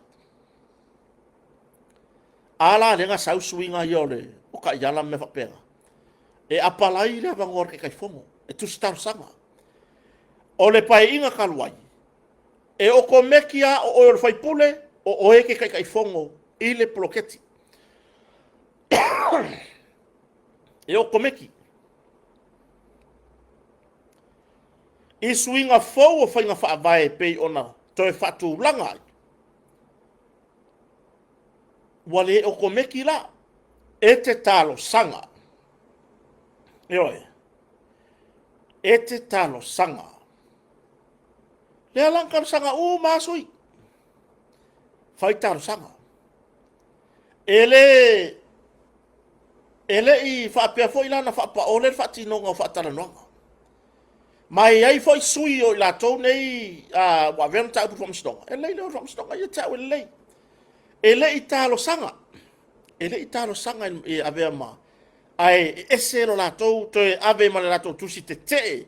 A la lea na sau suiga ia o le o taiala ma mea faapena, e apalai le avanoa o le Taitaifono e tusi talosaga. O le Paeaiga talu ai, e okomeki lava o oe o le sui usufono. O oe ke Taitaifono i le poloketi. E o komeki. I suiga fou o faiga faavae e pei ona toe faatulaga ai, ua le okomeki la, e te talosaga. Ioe, e te talosaga. Lea la na talosaga uma lava sui, fai talosaga. E le e le i faapea foi la na faapaole le faatinoga o faatalanoaga. Ma e i ai foi sui o i latou nei ua avea le mataupu i le Faamasinoga, e lelei le o i le Faamasinoga ia te au e lelei. E le i talosaga, e le i talosaga e avea ma, ae ese lo latou toe ave ma le latou tusi tetee.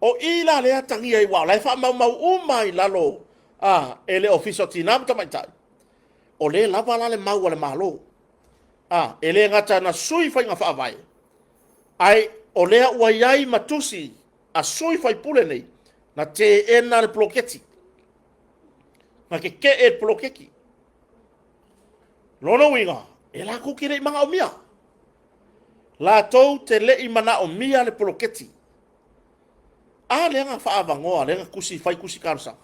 O i la lea e atagia ai, aua o la e faamaumau uma i lalo a, e le Ofisa o Tina ma Tamaitai, o lea e lava la le mau a le Malo. A, e le gata na sui faiga faavae, ae o lea ua i ai ma tusi a sui faipule nei na teena le poloketi, na tetee le poloketi. Lona uiga, e latou te le i manaomia, latou te le i manaomia le poloketi. A lea na faaavanoa, lea na tusi, fai tusi talosaga.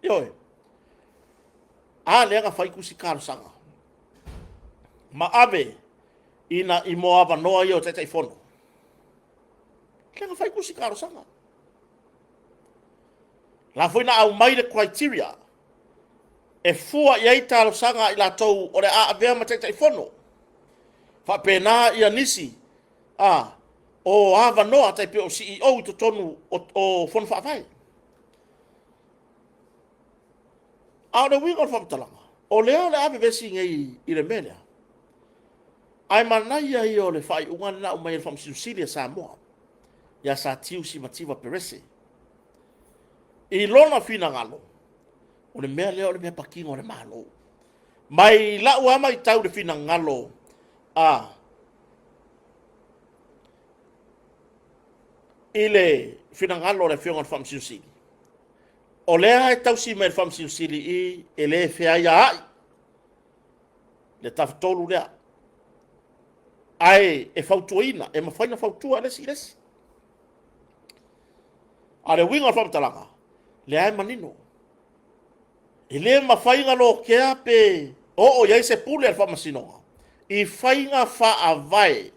Ioe. A lea na fai tusi talosaga ma ave ina i mo avanoa ia o Taitaifono. Lea na fai tusi talosaga. La foi na aumai le criteria e fua i ai talosaga a i latou o le a avea ma Taitaifono. Faapena ia nisi a, o avanoa tai pei o CEO i totonu o Fono Faavae. A o le uiga o le faamatalaga, o lea o le a vevesi nei i le mea lea, ae manaia ia o le faaiuga lea na aumai e le Faamasino Sili a Samoa ia Satiu Simativa Perese. I lona finagalo, o le mea lea o le mea patino a le Malo. Mai lau lava matau i le finagalo a i le finagalo o le Afioga i le Faamasino Sili, o lea e tausi mai e le Faamasino Sili i e le feaiaai le Tafatolu lea, ae e fautuaina, e mafai ona fautua le isi i le isi. A o le uiga o le faamatalaga, lea e manino, e le mafai ona lokea pe oo i ai se pule a le Faamasinoga i faiga faavae,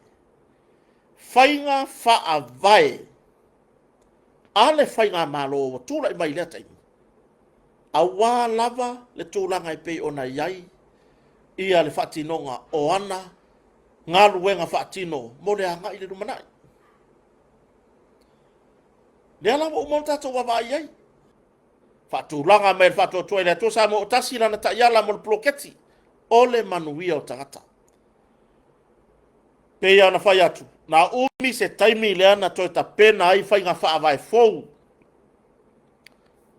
faiga faavae a le faigamalo ua tulai mai i lea taimi, aua lava le tulaga e pei ona i ai ia le faatinoga o ana galuega faatino mo le agai i le lumanai. Lea la ua uma ona tatou vaavaai i ai, faatulaga mai e le Faatuatua i le Atua Samoa ua Tasi lana taiala mo le poloketi, o le manuia o tagata. Pei lava ona fai atu, na umi se taimi lea na toe tapena ai faiga faavae fou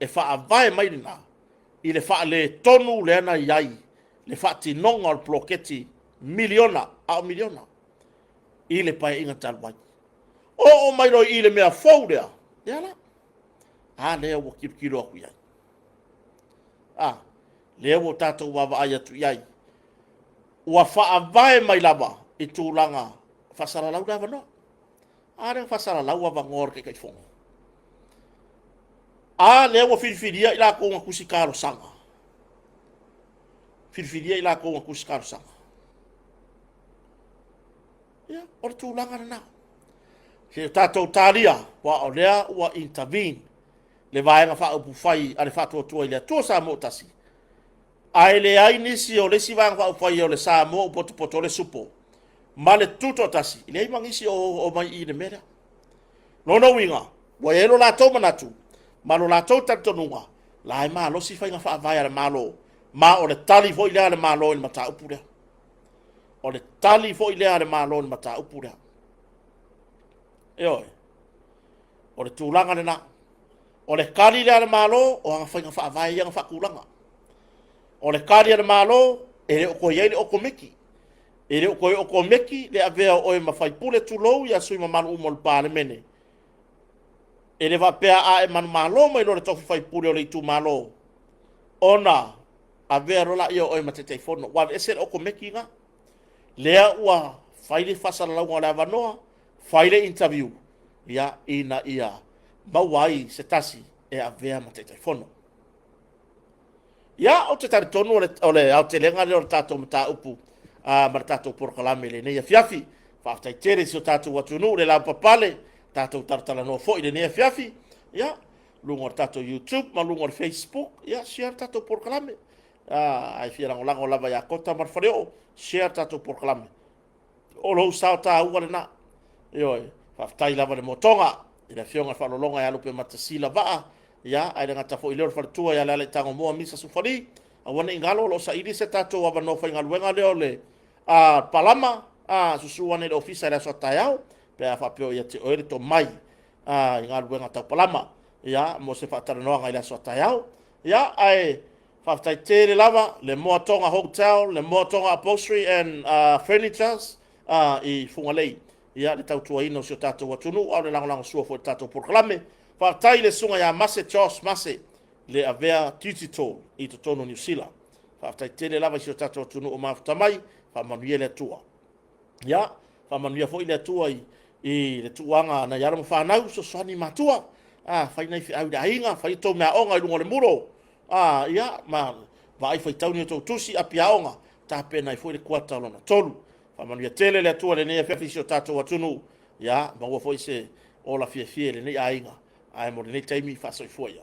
e faavae mai lena i le faaletonu lea na i ai le faatinoga o le poloketi miliona, a o miliona i le Paeaiga talu ai. Oo mai loa i le mea fou lea, lea la, a lea ua tilotilo atu i ai. A, lea ua tatou vaavaai atu i ai, ua faavae mai lava i tulaga faasalalau le avanoa. A lea ua faasalalau avanoa o le Taitaifono. A lea ua filifilia i latou na tusi talosaga. Filifilia i latou na tusi talosaga. Ia, o le tulaga lena. Se tatou talia, aua o lea ua intervene le Vaega Faaupufai a le Faatuatua i le Atua Samoa ua Tasi, ae leai nisi o le isi Vaega Faaupufai o le Samoa ua potopoto, o le SUPO ma le Tutoatasi, e leai ma nisi o oo mai i le mea lea. Lona uiga, ua i ai lo latou manatu ma lo latou talitonuga, la e malosi faiga faavae a le Malo, ma o le tali foi lea a le Malo i le mataupu lea. O le tali foi lea a le Malo i le mataupu lea. Ioe. O le tulaga lena. O le tali lea a le Malo, o ana faiga faavae ia na faatulaga. O le tali a le Malo, e le o toe i ai le okomeki. E le o toe okomeki le avea o oe ma faipule, tulou ia sui mamalu uma o le Palemene. E le faapea a e manumalo mai loa i le tofi faipule o le itumalo, ona Avea loa laia o oe ma Taitaifono, ua aveese le okomeki lena. Lea ua fai le faasalalauga o le avanoa, fai le interview, ia, ina ia maua ai se tasi e avea ma Taitaifono. Ia, ou te talitonu o le aotelega lea o le tatou mataupu ma le tatou polokalame i lenei afiafi. Faafetai tele i si o tatou atunuu le lavapapale, tatou talatalanoa foi i lenei afiafi. Ia, luga o le tatou YouTube ma luga o le Facebook, ia, share le tatou polokalame. A e fia lagolago lava ia Kota ma le Faleoo, share le tatou polokalame. O lou sao taua lena. Ioe, faafetai lava i le motoga i le Afioga i le Faaaloaloga ia Lupematasila Vaa, ia, ae le gata foi i lea o le faletua ia Lealaitangomoa Misa Sufali. Aua ne i galo o lo o saili se tatou avanoa faigaluega lea o le palama, susu ane i le ofisa i le aso a taeao, pe a faapea o ia te oe le tomai i galuega tau palama, ia, mo se faatalanoaga i le aso a taeao. Ia, ae faafetai tele lava le Moa Tonga Hotel, le Moa Tonga Upholstery and Furnitures i Fugalei, ia, le tautuaina o si o tatou atunuu, a o le lagolagosua foi i le tatou polokalame. Faafetai i le susuga ia Mase Josh Mase, le avea digital i totonu o Niu Sila. Faafetai tele lava i si o tatou atunuu o mafuta mai, faamanuia le Atua. Ia, faamanuia foi le Atua i le tuuaga a nai alo ma fanau, fesoasoani i matua, fai nai feau i le aiga, fai tou meaaoga i luga o le mulo, ia, ma vaai faitauni o tou tusi, api aoga, tapena ai foi le kuata lona 3. Faamanuia tele le Atua i lenei afiafi i si o tatou atunuu, ia, maua foi se ola fiafia i lenei aiga, ae mo lenei taimi, faasoifua ia.